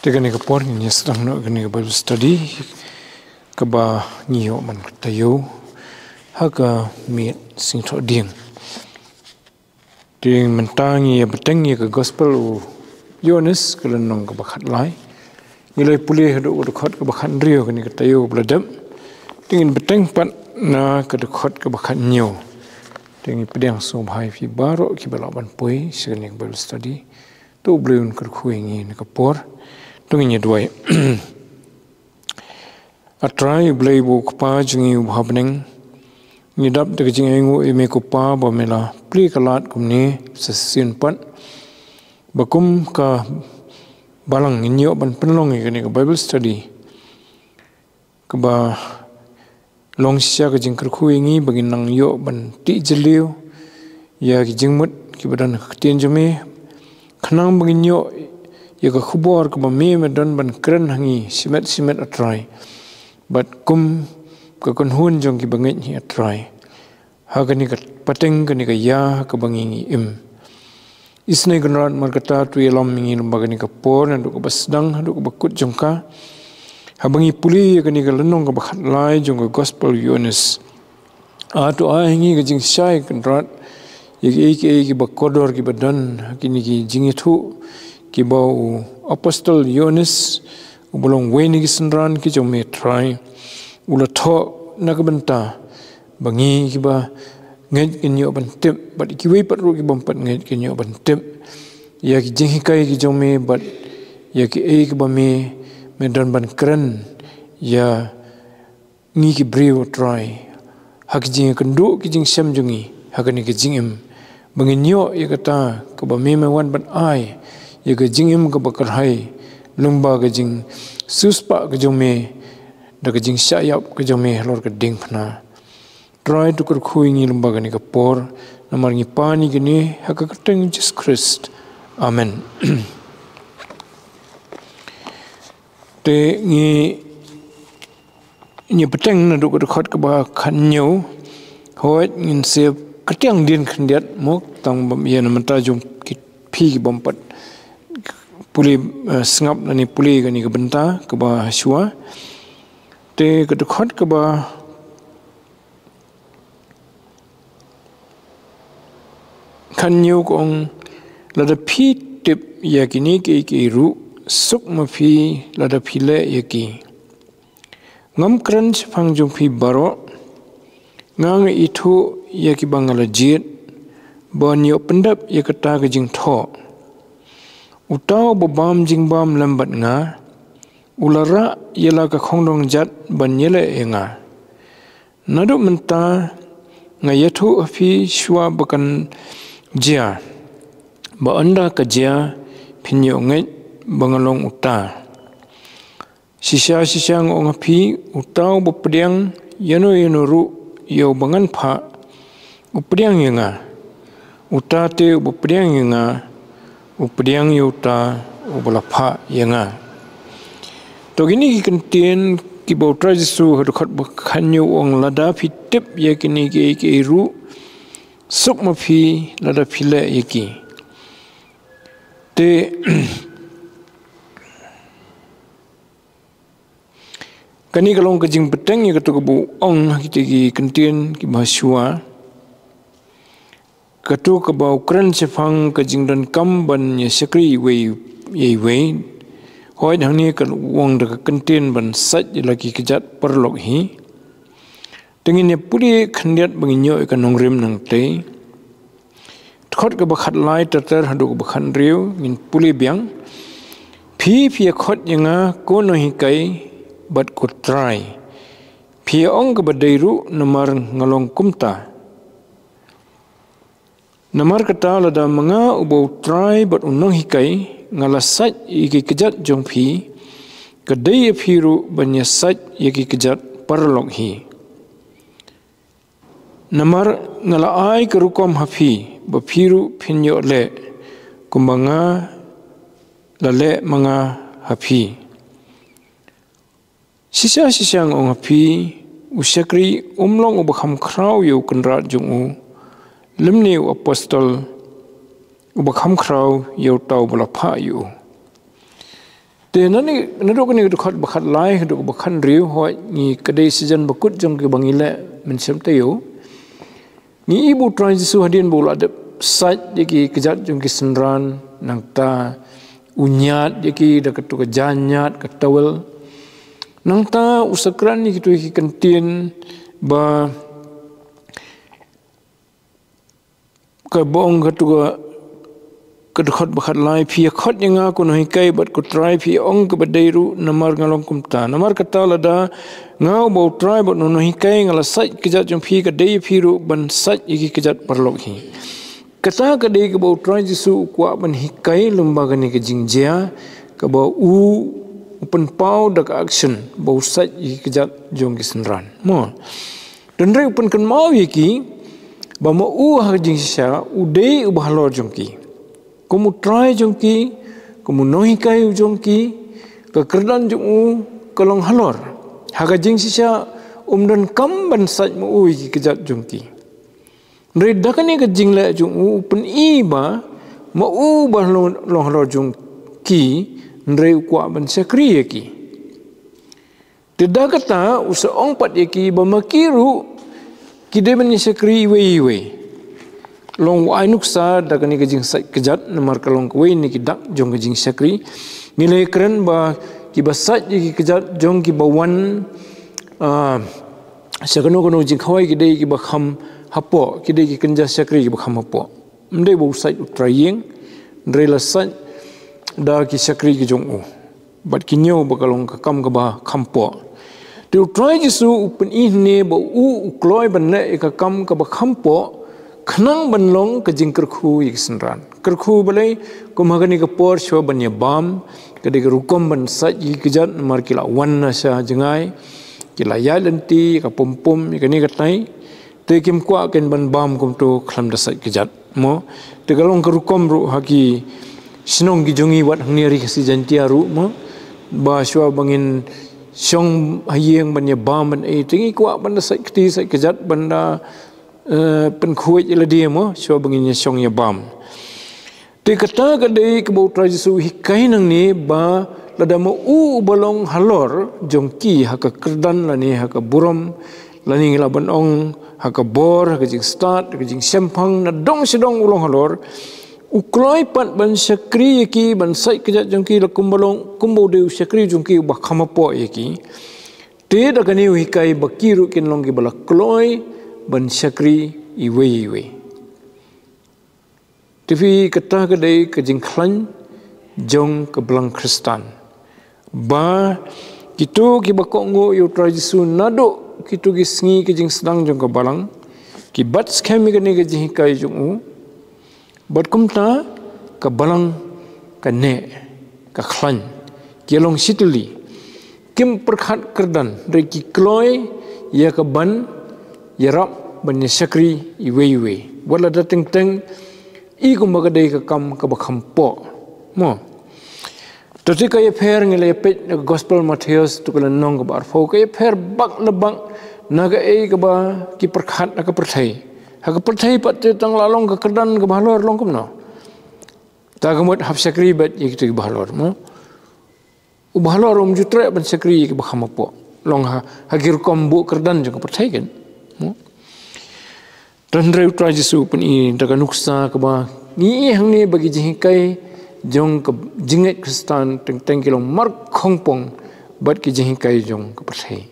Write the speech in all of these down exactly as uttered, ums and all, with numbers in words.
Te kane ka por ngin ïa sdang noh kane ka Bible study kaba ngi ïoh ban ka taïew ha ka miet Singthoh Dieng. Te mynta ngi ïa bteng ïa ka Gospel u Ïoannis ka lynnong kaba khatlai. Ngi la pule haduh ka dkhot kaba khathynriew kane ka taïew ba la dep. Te ngin bteng pat na ka dkhot kaba khathynñiew. Te ngi pdiang sngewbha ïa phi baroh kiba lah ban poi sha kane ka Bible study. To U Blei un kyrkhu ïa ngi ha kane ka por. To ngin ïa duwai. A Trai U Blei U Kpa jong ngi uba ha bneng, ngi dap da ka jingainguh ïa me ko Pa ba me la plie ka lad kumne sa shisien pat ba kum ka balang ngin ïoh ban pynlong ïa kane ka Bible study kaba long shisha ka jingkyrkhu ïa ngi ba ngin nang ïoh ban tih jylliew ïa ki jingmut kiba don ha ka ktien jong me, khnang ba ngin ïoh ïa ka khubor kaba me me don ban kren ha ngi shimet shimet, A Trai, bad kum ka kynhun jong kiba ngeit hi, A Trai, ha kane ka pateng kane ka ïa ha kaba ngi ngi im. Isynei Kynrad, namar kata to ïalam ïa ngi lem bad kane ka por naduh kaba sdang haduh kaba kut jong ka, haba ngi pule ïa kane ka lynnong kaba khatlai jong ka Gospel u Ïoannis. A to ai ha ngi ka jingshai, Kynrad, ïa kiei kiei kiba kordor kiba don ha kine ki jingïathuh kiba u Apostol Ïoannis, uba long uwei na ki synran ki jong me, Trai, u la thoh na ka bynta ba ngi kiba ngeit ngin ïoh ban tip, bad kiwei pat ruh kibym pat ngeit kin ïoh ban tip ïa ki jinghikai ki jong me, bad ïa kiei kiba me me don ban kren ïa ngi ki briew, Trai, ha ki jingïakynduh ki jingshem jong ngi ha kane ka jingim, ba ngin ïoh ïa kata kaba me me wan ban ai, ïa ka jingim kaba kyrhai lyngba ka jingsiewspah ka jong me da ka jingshah ïap ka jong me halor ka diengphna. Trai, to kyrkhu ïa ngi lem bad kane ka por, namar ngi pan ïa kane ha ka kyrteng Jisu Khrist. Amen. Te ngi, ngi bteng naduh ka dkhot kaba khathynñiew. Hooid, ngin sa kyrtiang dien khyndiat mo, tang ba ïa na ka bynta jong ki, phi kibym pat pule, eh, sngap lane pule kane ka bynta kaba shuwa. Te ka dkhot kaba khathynñiew ka ong, lada phi tip ïa kine kiei kiei ruh, suk ma phi lada phi leh ïa ki. Ngam kren shaphang jong phi baroh, nga nga ithuh ïa kiba nga la jied, ban ïoh pyndep ïa kata ka jingthoh. Uta uba bam jingbam lem bad nga, u la rah ïa la ka khongdong jat ban ïaleh ïa nga. Naduh mynta nga ïathuh ha phi shuwa ba kan jia, ba ynda ka jia phin ïoh ngeit ba nga long uta. Shisha shisha nga ong ha phi, uta uba pdiang ïano ïano ruh ïa uba ngan phah, u pdiang ïa nga. Uta te uba pdiang ïa nga, u pdiang ïa uta uba la phah ïa nga. To kine ki kyntien kiba U Trai Jisu ha dkhot ba khathynñiew u ong, lada phi tip ïa kine kiei kiei ruh, suk ma phi lada phi leh ïa ki. Te kane ka long ka jingbteng ïa kato kaba u ong ha kita ki kyntien kiba shuwa. Kato kaba u kren shaphang ka jingdonkam ban ïa shakri iwei ïa iwei. Hooid, hangne ka u ong da ka kyntien ban sait ïa la ki kjat paralok hi. Te ngin ïa pule khyndiat ba ngin ïoh ïa ka nongrim nangtei. Dkhot kaba khatlai ter ter haduh kaba khathynriew ngin pule biang. Phi, phi ïa khot ïa nga ko Nonghikai bad ko Trai. Phi ïa ong kaba dei ruh namar nga long kumta. Namar kata lada ma nga uba u Trai bad u Nonghikai nga la sait ïa ki kjat jong phi, ka dei ïa phi ruh ban ïa sait ïa ki kjat paralok hi. Namar nga la ai ka rukom ha phi ba phi ruh phin ïoh leh kumba nga la leh ma nga ha phi. Shisha shisha nga ong ha phi, u shakri um long uba kham khraw ïa u kynrad jong u, lymne u apostol uba kham khraw ïa uta uba la phah ïa u. Te nani nado kani ka dkhot ba khatlai haduh ba khathynriew, hoi ngi ka dei sijan ba kut jong ki ba ngi leh mynsiem taïew. Ngi i ba u Trai Jisu hadien ba u la dep sait ïa ki kjat jong ki synran, nangta u ñiad ïa ki da katu ka jaiñiad ka towel. Nangta u sa kren ïa kitu ki kyntien ba ka bong katu ka ka dkhot ba khatlai, phi ïa khot ïa nga ko nonghikai bad ko Trai, phi ong kaba dei ruh namar nga long kumta. Namar kata lada nga uba u Trai bad u nonghikai nga la sait kjat jong phi, ka dei phi ruh ban sait ïa ki kjat paralok hi. Kata ka dei kaba u Trai Jisu u kwah ban hikai lyngba kane ka jingjia kaba u u pynpaw da ka action ba u sait ïa ki kjat jong ki synran. Mo. Hynrei u pynkynmaw ïa ki ba ma u ha ka jingshisha u dei uba halor jong ki. Kum u Trai jong ki, kum u nonghikai u jong ki, ka kyrdan jong u ka long halor. Ha ka jingshisha um donkam ban sait ma u ïa ki kjat jong ki. Hynrei da kane ka jingleh jong u u pyni ba ma u ba long, long halor jong ki, hynrei u kwah ban shakri ïa ki. Te da kata u sa ong pat ïa ki ba ma ki ruh ki dei ban ïa shakri iwei iwei. Long u ai nuksa da kane ka jingsait kjat namar ka long kawei na ki dak jong ka jingshakri. Ngi la ïa kren ba ki ba sait ïa ki kjat jong ki ba wan, ah, sha kano kano jingkhawai ki dei ki ba kham hapoh, ki dei ki kynja shakri ki ba kham hapoh. Ym dei ba u sait u trai ïing, hynrei la sait da ki shakri ki jong u. Bad ki ñiew ba ka long ka kam kaba kham poh. Te u Trai Jisu u pyni hangne ba u u kloi ban leh ïa ka kam kaba kham poh khnang ban long ka jingkyrkhu ïa ki synran. Kyrkhu balei? Kum ha kane ka por shuwa ban ïa bam, ka dei ka rukom ban sait ïa ki kjat namar ki la wan na sha jngai, ki la ïaid lynti ïa ka pum pum ïa kane ka tai. Te kim kwah ken ban bam kumto khlem da sait kjat. Mo, te ka long ka rukom ruh ha ki shnong ki jong ngi wat hangne ri Khasi Jaiñtia ruh mo. Ba shuwa ba ngin shong ha ïing ban ïa bam ban ei te ngi kwah ban da sait kti sait kjat ban da, eh, pynkhuid ïa lade mo, shuwa ba ngin ïa shong ïa bam. Te kata ka dei kaba u Trai Jisu u hikai nangne ba lada ma u uba long halor jong ki ha ka kyrdan lane ha ka burom, lane ngi lah ban ong ha ka bor, ha ka jingstad, ha ka jingshemphang, na dong sha dong u long halor, u kloi pat ban shakri ïa ki, ban sait kjat jong ki la kumba long, kumba u dei u shakri jong ki uba kham hapoh ïa ki. Te da kane u hikai ba ki ruh kin long ki ba la kloi ban shakri iwei iwei. Te phi, kata ka dei ka jingkhlaiñ jong ka balang Khristan. Ba kito ki ba kohnguh ïa u Trai Jisu naduh kito ki sngi ka jingsdang jong ka balang, ki bat skhem ïa kane ka jinghikai jong u. Bad kumta ka balang ka neh, ka khlaiñ, ki long shitylli. Kim pyrkhat kyrdan, hynrei ki kloi ïa ka ban ïarap ban ïa shakri iwei iwei. Wat la da teng teng i kumba ka dei ka kam kaba kham poh. Mo. To te ka ïapher ngi la ïapeit na ka Gospel Mathaios, to ka lynnong kaba arphew, ka ïapher bak la bak na kaei kaba ki pyrkhat ha ka pyrthei. Ha ka pyrthei pat te tang la long ka kyrdan kaba halor long kumno. Ta ka mut hap shakri bad ïa kito kiba halor mo. Uba halor um ju treh ban shakri ïa kiba kham hapoh. Long ha, ha ki rukom buh kyrdan jong ka pyrthei kan. Mo. Hynrei u Trai Jisu u pyni da ka nuksa kaba ngi i hangne ba ki jinghikai jong ka jingngeit Khristan teng teng ki long markhongpong bad ki jinghikai jong ka pyrthei.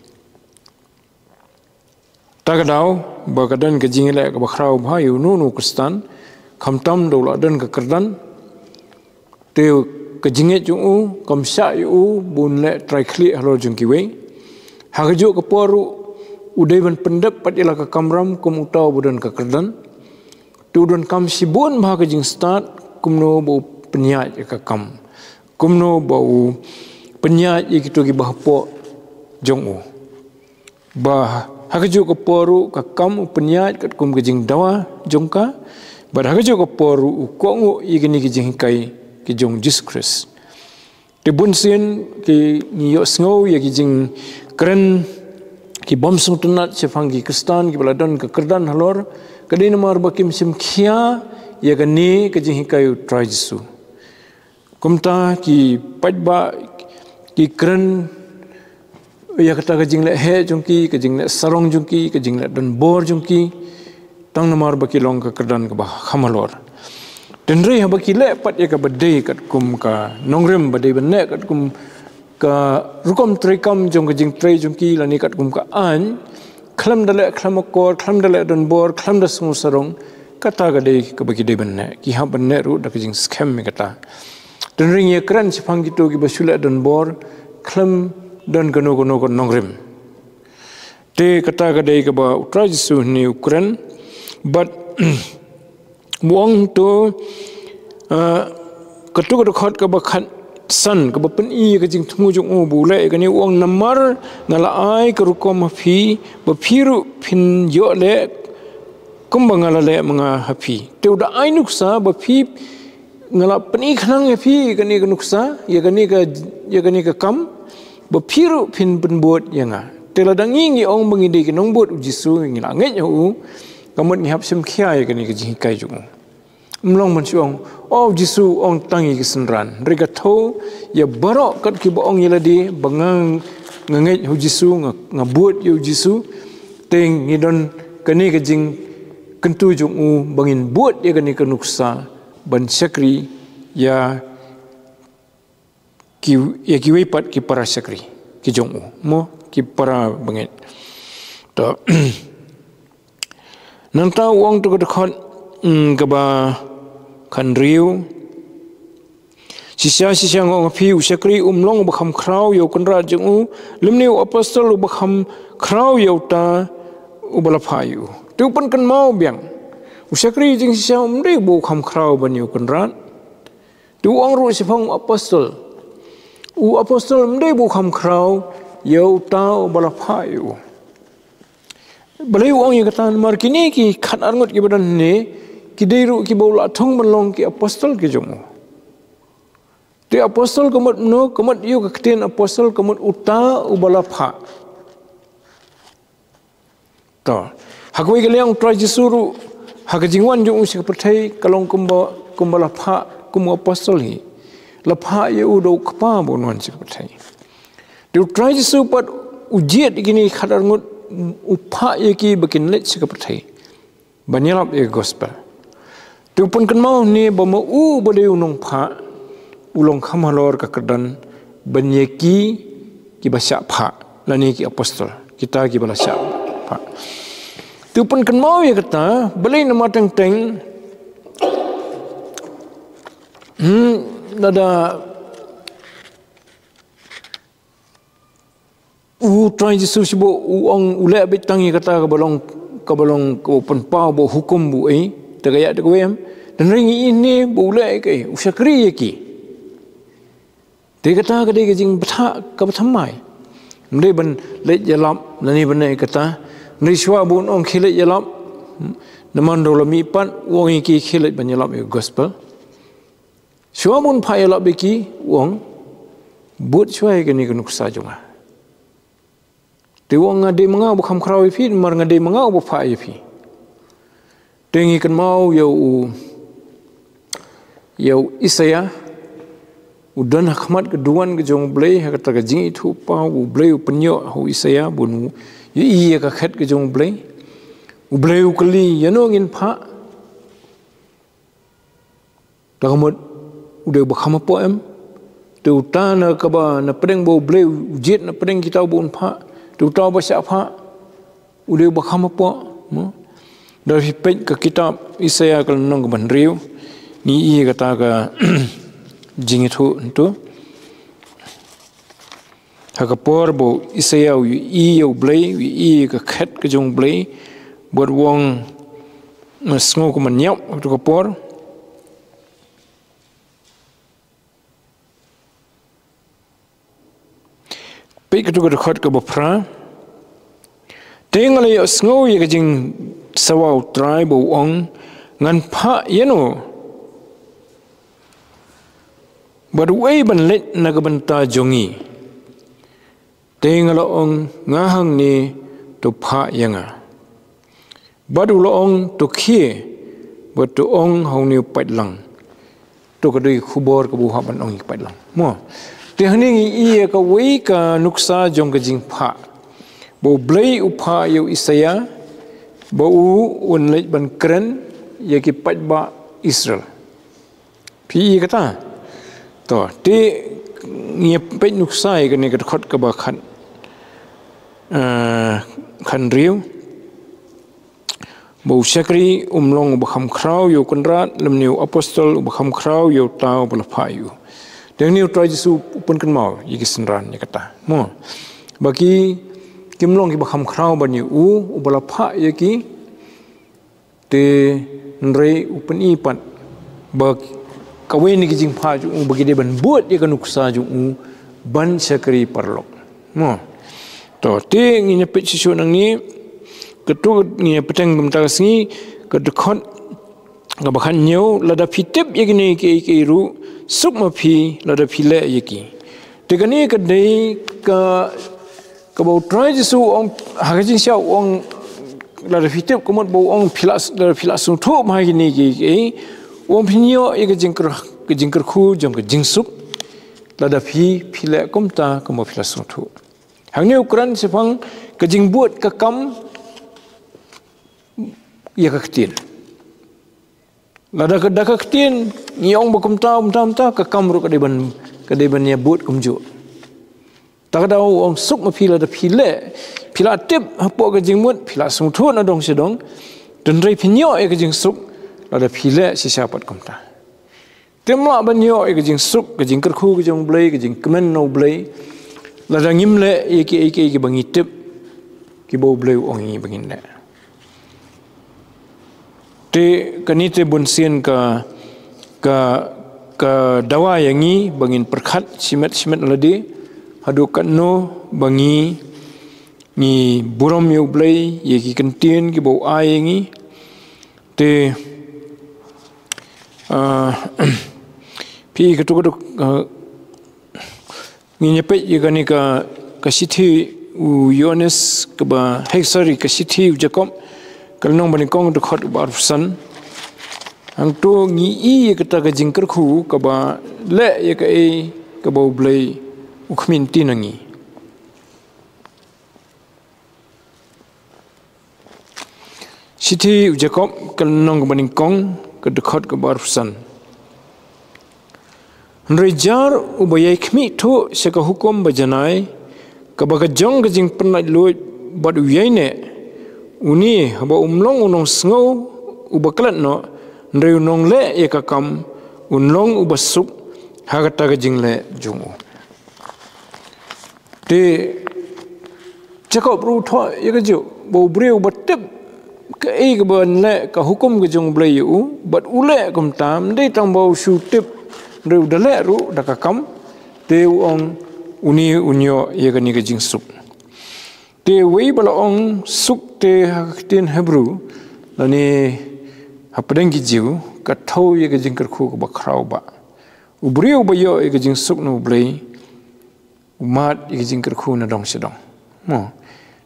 Ta ka daw ba ka don ka jingïaleh kaba khraw bha ïa uno uno u Khristan, khamtam da u la don ka kyrdan. Te ka jingngeit jong u kam shah ïa u ba un leh trai khlieh halor jong kiwei. Ha kajuh ka por ruh u dei ban pyndep pat ïa la ka kamram kum uta uba don ka kyrdan. Te u donkam shibun bha ka jingstad kumno ba u pynïaid ïa ka kam, kumno ba u pynïaid ïa kito kiba hapoh jong u. Ba ha kajuh ka por ruh ka kam u pynïaid katkum ka jingdawa jong ka. Bad ha kajuh ka por ruh u kohnguh ïa kine ki jinghikai ki jong Jisu Khrist. Te bunsien ki ngi ïohsngew ïa ki jingkren ki bym sngewtynnat shaphang ki Khristan kiba la don ka kyrdan halor, ka dei namar ba kim shim khia ïa kane ka jinghikai u Trai Jisu. Kumta ki paidbah ki kren ïa kata ka jingleh heh jong ki, ka jingleh sarong jong ki, ka jingleh donbor jong ki, tang namar ba ki long ka kyrdan kaba kham halor. Hynrei haba ki leh pat ïa kaba dei katkum ka nongrim ba dei ban leh, katkum ka rukom treikam jong ka jingtrei jong ki, lane katkum ka aiñ, khlem da leh khlem akor, khlem da leh donbor, khlem da sngew sarong, kata ka dei kaba ki dei ban leh. Ki hap ban leh ruh da ka jingskhem ïa kata. Hynrei ngi ïa kren shaphang kito kiba shu leh donbor, khlem don kano kano ka nongrim. Te kata ka dei kaba U Trai Jisu hangne u kren. Bad u ong to, ah, katu ka dkhot kaba khatsan, kaba pyni ïa ka jingthmu jong u ba u leh ïa kane, u ong, namar nga la ai ka rukom ha phi, ba phi ruh phin ïoh leh kumba nga la leh ma nga ha phi. Te u da ai nuksa ba phi, nga la pyni khnang ïa phi ïa kane ka nuksa, ïa kane ka, ïa kane ka kam, ba phi ruh phin pynbud ïa nga. Te lada ngi ngi ong ba ngi dei ki nongbud U Jisu, ngi la ngeit ha u, ka mut ngi hap shim khia ïa kane ka jinghikai jong u. Ym long ban shu ong, "O U Jisu, ong tang ïa ki synran." Hynrei ka thew ïa baroh kat kiba ong ïa lade ba nga, nga ngeit ha U Jisu, nga, nga bud ïa U Jisu. Te ngi don kane ka jingkyntu jong u ba ngin bud ïa kane ka nuksa ban shakri ïa ki, ïa kiwei pat ki para shakri ki jong u, mo, ki para bangeit. To. Nangta u ong to ka dkhot, mm, kaba khathynriew. Shisha, shisha nga ong ha phi, u shakri um long uba kham khraw ïa u kynrad jong u, lymne u apostol uba kham khraw ïa uta uba la phah ïa u. Te u pynkynmaw biang, u shakri jingshisha um dei uba kham khraw ban ïa u kynrad. Te u ong ruh shaphang u apostol. U apostol um dei uba kham khraw ïa uta uba la phah ïa u. Balei u ong ïa kata? Namar kine ki khatar ngut kiba don hangne, ki dei ruh kiba u la thung ban long ki apostol ki jong u. Te apostol ka mut mano? Ka mut ïa ka ktien apostol ka mut uta uba la phah. To. Ha kawei ka liang U Trai Jisu ruh, ha ka jingwan jong u sha ka pyrthei, ka long kumba, kumba la phah, kum u apostol hi. La phah ïa u da u Kpa ba un wan sha ka pyrthei. Te U Trai Jisu pat u jied ïa kine khatar ngut, u phah ïa ki ba kin leit sha ka pyrthei ban ïalap ïa ka gospel. Te u pynkynmaw hangne ba ma u ba dei u nongphah, u long kham halor ka kyrdan ban ïa ki, kiba shah phah, lane ki apostol, kita kiba la shah phah. Te u pynkynmaw ïa kata, balei namar teng teng, hmm, lada U Trai Jisu shu ba u ong u leh beit tang ïa kata kaba long, kaba long, kaba pynpaw ba hukum ba u ai, te ka ïa te kawei em. Hynrei ngi ïohi ba u leh ïa kaei, u shakri ïa ki. Te kata ka dei ka jingbthah kaba thymmai. Ym dei ban leit ïalap, lane ban ïa kata. Hynrei shuwa ba un ong khie leit ïalap, namar da u la mih pat, u ong ïa ki khie leit ban ïalap ïa ka gospel. Shuwa ba un phah ïalap ïa ki, u ong, bud shuwa ïa kane ka nuksa jong nga. Te u ong, nga dei ma nga uba kham khraw ïa phi, namar nga dei ma nga uba phah ïa phi. Te ngi kynmaw ïa u, ïa u Isaïah, u don ha khmat ka duwan ka jong U Blei, ha kata ka jingithuhpaw, U Blei u pynïoh ha u Isaïah, ba un ïohi ïa ka khet ka jong U Blei. U Blei u kylli, ïano ngin phah? Te ka mut u dei uba kham hapoh em? Te uta na kaba na pdeng ba U Blei u jied na pdeng kita uba un phah. Te uta uba shah phah u dei uba kham hapoh, mo? Da phi peit ka kitab Isaïah ka lynnong kaba hynriew, ngi ïohi kata ka jingithuh hangto. Ha ka por ba u Isaïah u ïohi ïa U Blei, u ïohi ïa ka khet ka jong U Blei, bad u ong, nga sngew kumba ñiap ha kato ka por. Peit kato ka dkhot kaba phra. Te nga la ïohsngew ïa ka jingsawa U Trai ba u ong, ngan phah ïano bad uei ban leit na ka bynta jong ngi. Te nga la ong, nga hangne, to phah ïa nga. Bad u la ong, to khie bad to ong ha une u paidlang. To ka dei ka khubor kaba u hap ban ong ïa ki paidlang, mo. Te hangne ngi i ïa kawei ka nuksa jong ka jingphah ba U Blei u phah ïa u Isaïah, ba u un leit ban kren ïa ki paidbah Israel. Phi i kata? To, te ngi peit nuksa ïa kane ka dkhot kaba khat, eh, khathynriew. Ba u shakri um long uba kham khraw ïa u kynrad, lymne u apostol uba kham khraw ïa uta uba la phah ïa u. Te hangne u Trai Jisu u pynkynmaw ïa ki synran ïa kata. Mo. Ba ki, kim long kiba kham khraw ban ïa u, uba la phah ïa ki. Te hynrei u pyni pat ba kawei na ki jingphah jong u ba ki dei ban bud ïa ka nuksa jong u ban shakri paralok. Mo. To, te ngin ïa peit shuh nangne, katto ngin ïa peit tang kumta ka sngi, ka dkhot kaba khathynñiew, lada phi tip ïa kine kiei kiei ruh, suk ma phi lada phi leh ïa ki. Te kane ka dei ka, kaba u Trai Jisu u ong, ha ka jingshisha u ong, lada phi tip ka mut ba u ong phi la, lada phi la sngewthuh bha ïa kine kiei kiei, u ong phin ïoh ïa ka jingkyr-, ka jingkyrkhu jong ka jingsuk. Lada phi, phi leh kumta kumba phi la sngewthuh. Hangne u kren shaphang ka jingbud ka kam ïa ka ktien. Lada ka, da ka ktien ngi ong ba kumta, kumta, kumta, ka kam ruh ka dei ban, ka dei ban ïa bud kumjuh. Ta ka daw u ong suk ma phi lada phi leh, phi la tip hapoh ka jingmut, phi la sngewthuh nadong shadong, te hynrei phin ïoh ïa ka jingsuk lada phi leh shisha pat kumta. Te ym lah ban ïoh ïa ka jingsuk, ka jingkyrkhu ka jong U Blei, ka jingkmen na U Blei, lada ngim leh ïa kiei kiei kiba ngi tip, kiba U Blei u ong ïa ngi ba ngin leh. Te kane te bunsien ka, ka, ka dawa ïa ngi ba ngin pyrkhat shimet shimet lade, haduh katno ba ngi, ngi burom ïa U Blei ïa ki kyntien kiba u ai ïa ngi. Te, ah, phi katto katto, ah, ngin ïa peit ïa kane ka, ka shithi u Ïoannis kaba, hei, sorry, ka shithi u Jakob, ka lynnong banyngkong, dkhot ba arphew san. Hangto ngi i ïa kata ka jingkyrkhu kaba leh ïa kaei kaba U Blei u khmih lynti na ngi. Shithi u Jakob, ka lynnong kaba nyngkong, ka dkhot kaba arphew san. Hynrei jar uba ïai khmih thuh sha ka hukum ba janai, kaba ka jong ka jingpynlait luid bad u ïaineh, une haba um long u nongsngew uba klet noh, hynrei u nongleh ïa ka kam, un long uba suk ha kata ka jingleh jong u. Te Jakob ruh u thoh ïa kajuh, ba u briew uba tip kaei kaban leh, ka hukum ka jong U Blei ïa u, bad u leh kumta, ym dei tang ba u shu tip, hynrei u da leh ruh da ka kam, te u ong une un ïoh ïa kane ka jingsuk. Te wei ba la ong suk te ha ka ktien Hebru, lane hapdeng ki Jiw, ka thew ïa ka jingkyrkhu kaba khraw bha. U briew uba ïoh ïa ka jingsuk na U Blei, u mad ïa ka jingkyrkhu nadong shadong. Mo.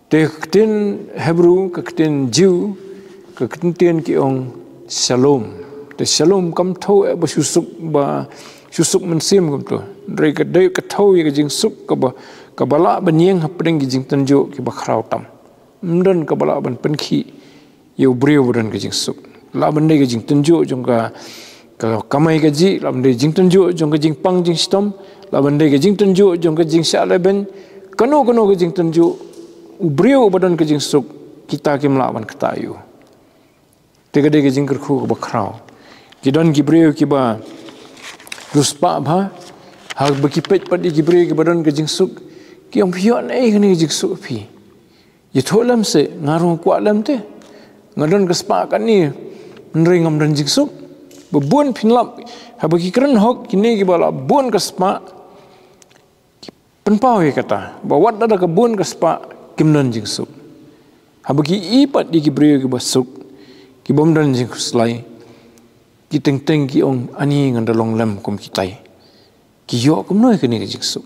Te ka ktien Hebru, ka ktien Jiw, ka ktien ki ong shalom. Te shalom kam thew eh ba shu suk, ba shu suk mynsiem kumto. Hynrei ka dei ka thew ïa ka jingsuk kaba, kaba lah ban ïeng hapdeng ki jingtynjuh kiba khraw tam. Ym don kaba lah ban pynkhih ïa u briew ba don ka jingsuk. Lah ban dei ka jingtynjuh jong ka, ka kamai kajih, lah ban dei jingtynjuh jong ka jingpang jingshitom, lah ban dei ka jingtynjuh jong ka jingshah lehbeiñ, kano kano ka jingtynjuh, u briew ba don ka jingsuk, kita kim lah ban ktah ïa u. Te ka dei ka jingkyrkhu kaba khraw. Ki don ki briew kiba riewspah bha, haba ki peit pat ïa ki briew kiba don ka jingsuk, ki ong phi ïoh naei kane ka jingsuk phi. Ïathuh lem seh, nga ruh nga kwah lem te. Nga don ka spah kane, hynrei ngam don jingsuk. Ba bun phin lap, haba ki kren hok kine kiba la bun ka spah, ki pynpaw ïa kata. Ba wat lada ka bun ka spah, kim don jingsuk. Haba ki i pat ïa ki briew kiba suk, kibym don jingkhuslai, ki teng teng ki ong ani ngan da long lem kum kitai. Ki ïoh kumno ïa kane ka jingsuk.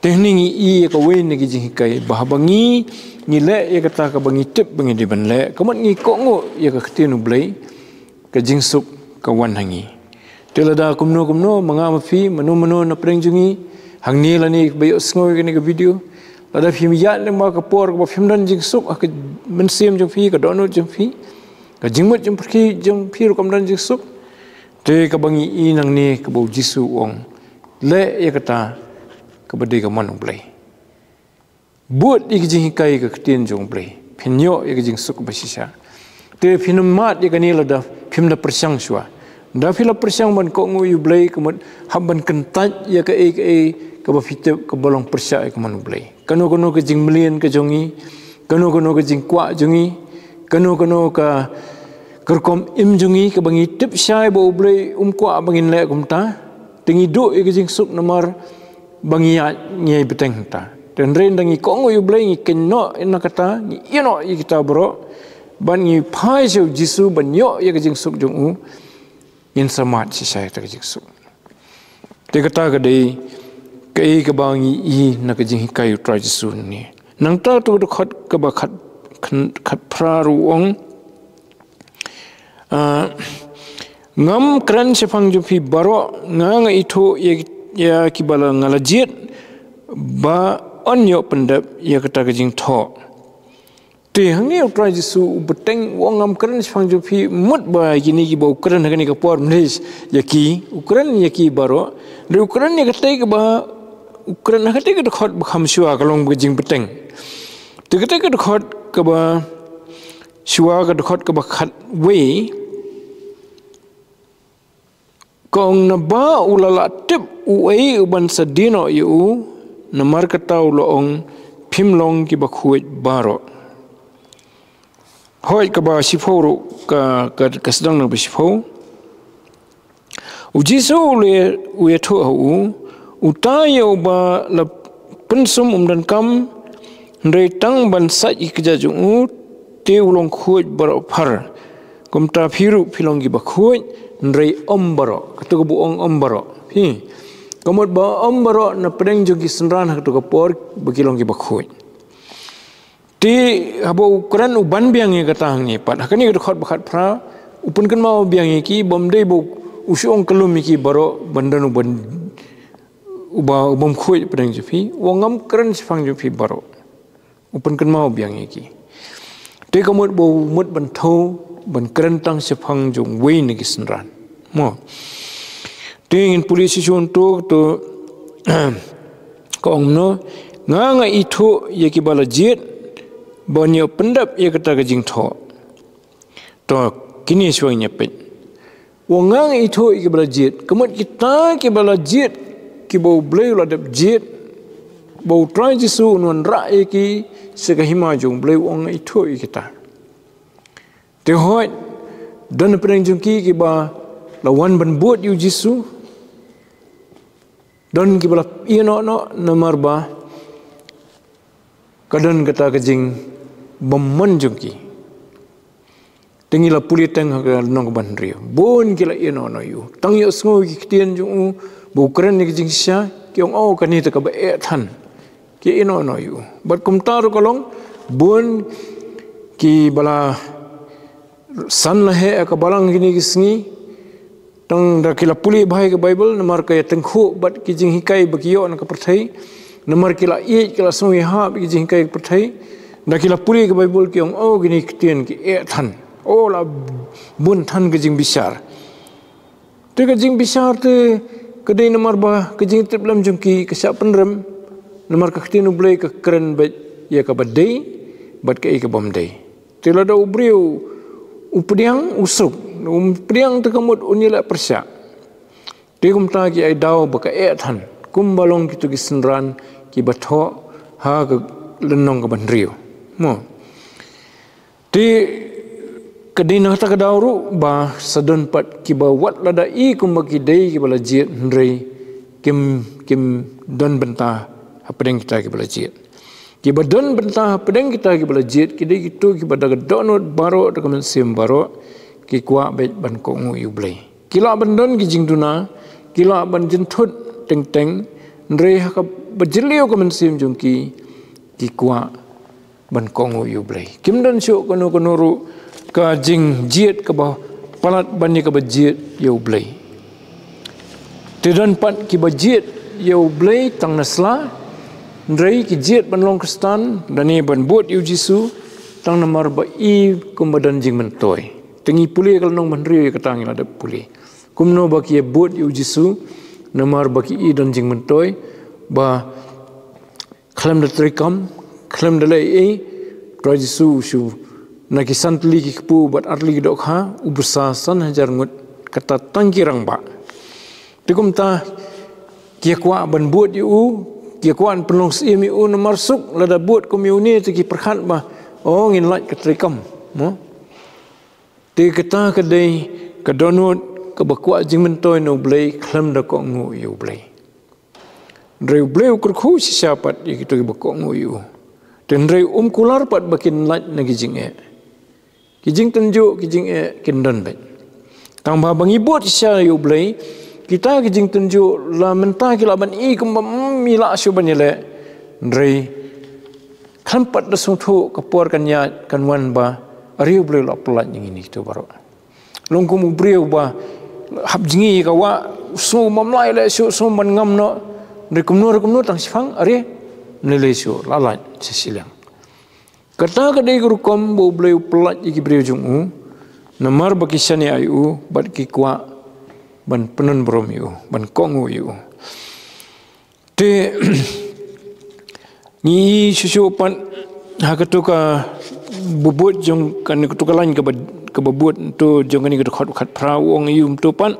Te hangne ngi i ïa kawei na ki jinghikai, ba haba ngi, ngi leh ïa kata kaba ngi tip ba ngi dei ban leh, ka mut ngi kohnguh ïa ka ktien U Blei, ka jingsuk ka wan ha ngi. Te lada kumno kumno, ma nga ma phi, mano mano na pdeng jong ngi, hangne lane ba ïohsngew ïa kane ka video, lada phim ïaid lyngba ka por kaba phim don jingsuk ha ka mynsiem jong phi, ka dohnud jong phi, ka jingmut jingpyrkhi jong phi ruh kam don jingsuk, te kaba ngi i nangne kaba u Jisu u ong, leh ïa kata kaba dei ka mon U Blei. Bud ïa ka jinghikai ka ktien jong U Blei, phin ïoh ïa ka jingsuk ba shisha. Te phin ym mad ïa kane lada phim da pyrshang shuwa. Da phi la pyrshang ban kohnguh ïa U Blei, ka mut hap ban kyntait ïa kaei kaei kaba phi tip kaba long pyrshah ïa ka mon U Blei. Kano kano ka jingmlien ka jong ngi, kano kano ka jingkwah jong ngi, kano kano ka, ka rukom im jong ngi kaba ngi tip shai ba U Blei um kwah ba ngin leh kumta. Te ngi duh ïa ka jingsuk namar ba ngi ïa, ngi ïa bteng hangta. Te hynrei ynda ngi kohnguh ïa U Blei, ngi kynnoh ïa na kata, ngi ïehnoh ïa kita baroh, ban ngi phai sha U Jisu ban ïoh ïa ka jingsuk jong u, ngin sa mad shisha ïa kata ka jingsuk. Te kata ka dei kaei kaba ngi i na ka jinghikai U Trai Jisu ne. Nangta to ka dkhot kaba khat, khat, khatphra ruh u ong, Ah, ngam kren shaphang jong phi baroh, nga nga ithuh ïa, ïa kiba la nga la jied, ba yn ïoh pyndep ïa kata ka jingthoh. Te hangne U Trai Jisu u bteng u ong ngam kren shaphang jong phi, mut ba kine kiba u kren ha kane ka por mynta ïa ki, u kren ïa ki baroh, hynrei u kren ïa katei kaba, u kren ha katei ka dkhot ba kham shuwa ka long ba ka jingbteng. Te katei ka dkhot kaba shuwa, ka dkhot kaba khatwei, ka ong naba u la lah tip uei uban sa die noh ïa u, namar kata u la ong phim long kiba khuid baroh. Hooid kaba shiphew ruh ka, ka, ka sdang na kaba shiphew. U Jisu u la, u ïathuh ha u, uta ïa uba la pynsum um donkam, hynrei tang ban sait ïa ki kjat jong u, te u long khuid baroh phar. Kumta phi ruh phi long kiba khuid, hynrei ym baroh. Kato kaba u ong ym baroh. Phi. Ka mut ba ym baroh na pdeng jong ki synran ha kato ka por ba ki long kiba khuid. Te haba u kren u ban biang ïa kata hangne pat, ha kane ka dkhot ba khatphra, u pynkynmaw biang ïa ki, bym dei ba u shu ong kyllum ïa ki baroh ban don u ban, uba, u bym khuid pdeng jong phi, u ong ngam kren shaphang jong phi baroh. U pynkynmaw biang ïa ki. Te ka mut ba u mut ban thew, ban kren tang shaphang jong uwei na ki synran. Mo. Te ngin pule shisha to, to, ka ong kumno, nga nga ithuh ïa kiba la jied, ba yn ïoh pyndep ïa kata ka jingthoh. To, kine shuwa ngin ïa peit. Wa nga nga ithuh ïa kiba la jied, ka mut kita kiba la jied, kiba U Blei u la dep jied, ba U Trai Jisu un wanrah ïa ki sha ka hima jong U Blei, wa nga ithuh ïa kita. Te hooid, don hapdeng jong ki kiba la wan ban bud ïa U Jisu, don kiba la ïehnoh noh namar ba ka don kata ka jingbymman jong ki. Te ngi la pule teng ha ka lynnong kaba hynriew, bun ki la ïehnoh noh ïa u. Tang ïohsngew ïa ki ktien jong u ba u kren ïa ka jingshisha, ki ong, o, kane te kaba eh than. Ki ïehnoh noh ïa u. Bad kumta ruh ka long, bun kiba la san la heh ha ka balang kine ki sngi. Tang da ki la pule bha ïa ka Baibl, namar ka ïatyngkhuh bad ki jinghikai ba ki ïoh na ka pyrthei, namar ki la ïeit, ki la sngew ïahap ïa ki jinghikai ka pyrthei. Da ki la pule ïa ka Baibl ki ong, o, kine ki ktien ki eh than. O, la bun than ka jingbishar. Te ka jingbishar te ka dei namar ba ka jingtiplem jong ki ka shah pynrem, namar ka ktien U Blei ka kren beit ïa kaba dei bad kaei ka bym dei. Te lada u briew u pdiang, u suk, u pdiang te ka mut un ïaleh pyrshah. Te kumta ki ai daw ba ka eh than, kumba long kito ki synran kiba thoh ha ka lynnong kaba hynriew. Mo. Te ka dei na kata ka daw ruh ba sa don pat kiba wat lada i kumba ki dei kiba la jied hynrei kim, kim don bynta hapdeng kita kiba la jied. Kiba don bynta hapdeng kita kiba la jied ki dei kito kiba da ka dohnud baroh, da ka mynsiem baroh, ki kwah beit ban kohnguh ïa U Blei. Ki lah ban don ki jingduna, ki lah ban jynthut teng teng, hynrei ha kaba jylliew ka mynsiem jong ki, ki kwah ban kohnguh ïa U Blei. Kim don shuh kano kano ruh ka jingjied kaba palat ban ïa kaba jied ïa U Blei. Te don pat kiba jied ïa U Blei tang na sla, hynrei ki jied ban long Khristan, lane ban bud ïa U Jisu, tang namar ba i kumba don jingmyntoi. Te ngi pule ka lynnong ba hynriew ïa kata ngi la dep pule. Kumno ba ki ïa bud ïa U Jisu, namar ba ki i don jingmyntoi, ba khlem da treikam, khlem da leh ei, Trai Jisu u shu, na ki san tylli ki kpu bad ar tylli ki dohkha, u bsa san hajar ngut, kata tang ki rangbah. Te kumta, ki ïa kwah ban bud ïa u, ki ïa kwah ban pynlong syiem ïa u, namar suk, lada bud kum ïa une, te ki pyrkhat ba, o, ngin lait ka treikam, mo? Te kata ka dei ka dohnud kaba kwah jingmyntoi na U Blei khlem da kohnguh ïa U Blei. Hynrei U Blei u kyrkhu shisha pat ïa kito kiba kohnguh ïa u. Te hynrei um kular pat ba kin lait na ki jingeh. Ki jingtynjuh, ki jingeh kin don beit. Tang ba ba ngi bud shisha ïa U Blei, kita ki jingtynjuh la mynta ki lah ban i kumba, mm, i lah shuh ban ïaleh. Hynrei khlem pat da sngewthuh ka por kan ïaid kan wan ba are U Blei u la pyllait ïa ngi kito baroh. Long kum u briew ba hap jngi ka wah, u sngew ba ym lah leh shuh, u sngew ban ngam noh. Hynrei kumno re kumno tang shiphang, are, ym lei lei shuh, la lait sha shiliang. Kata ka dei ka rukom ba U Blei u pyllait ïa ki briew jong u, namar ba ki shaniah ïa u, bad ki kwah ban pyndonburom ïa u, ban kohnguh ïa u. Te ngi shu shu pat ha katu ka bud jong kane katu ka lain kaba, kaba bud tu jong kane katu khot khat phra u ong ïa u tu pat.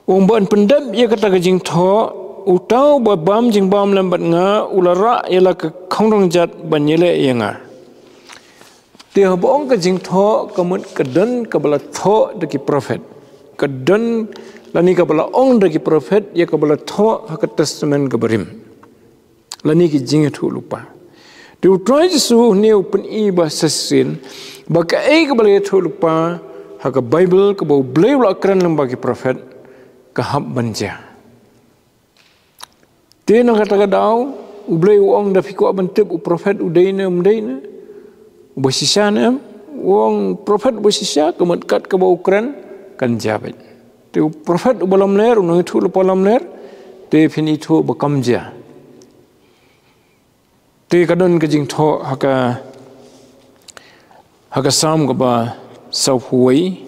U ong ban pyndep ïa kata ka jingthoh, uta uba bam jingbam lem bad nga, u la rah ïa la ka khongdong jat ban ïaleh ïa nga. Te haba ong ka jingthoh, ka mut ka don kaba la thoh da ki prophet. Ka don lane kaba la ong da ki prophet, ïa kaba la thoh ha ka testament kaba rim. Lane ki jingïathuhlypa. Te U Trai Jisu une u pyni ba shisien, ba kaei kaba la ïathuhlypa ha ka Baibl kaba U Blei u la kren lyngba ki prophet, ka hap ban jia. Te na kata ka daw, U Blei u ong da phi kwah ban tip u prophet u dei ne um dei ne, uba shisha ne em, u ong prophet uba shisha, ka mut kat kaba u kren, kan jia beit. Te u prophet uba lamler, u nongïathuhlypa lamler, te phin ithuh ba kam jia. Te ka don ka jingthoh ha ka, ha ka Salm kaba sawphew wei,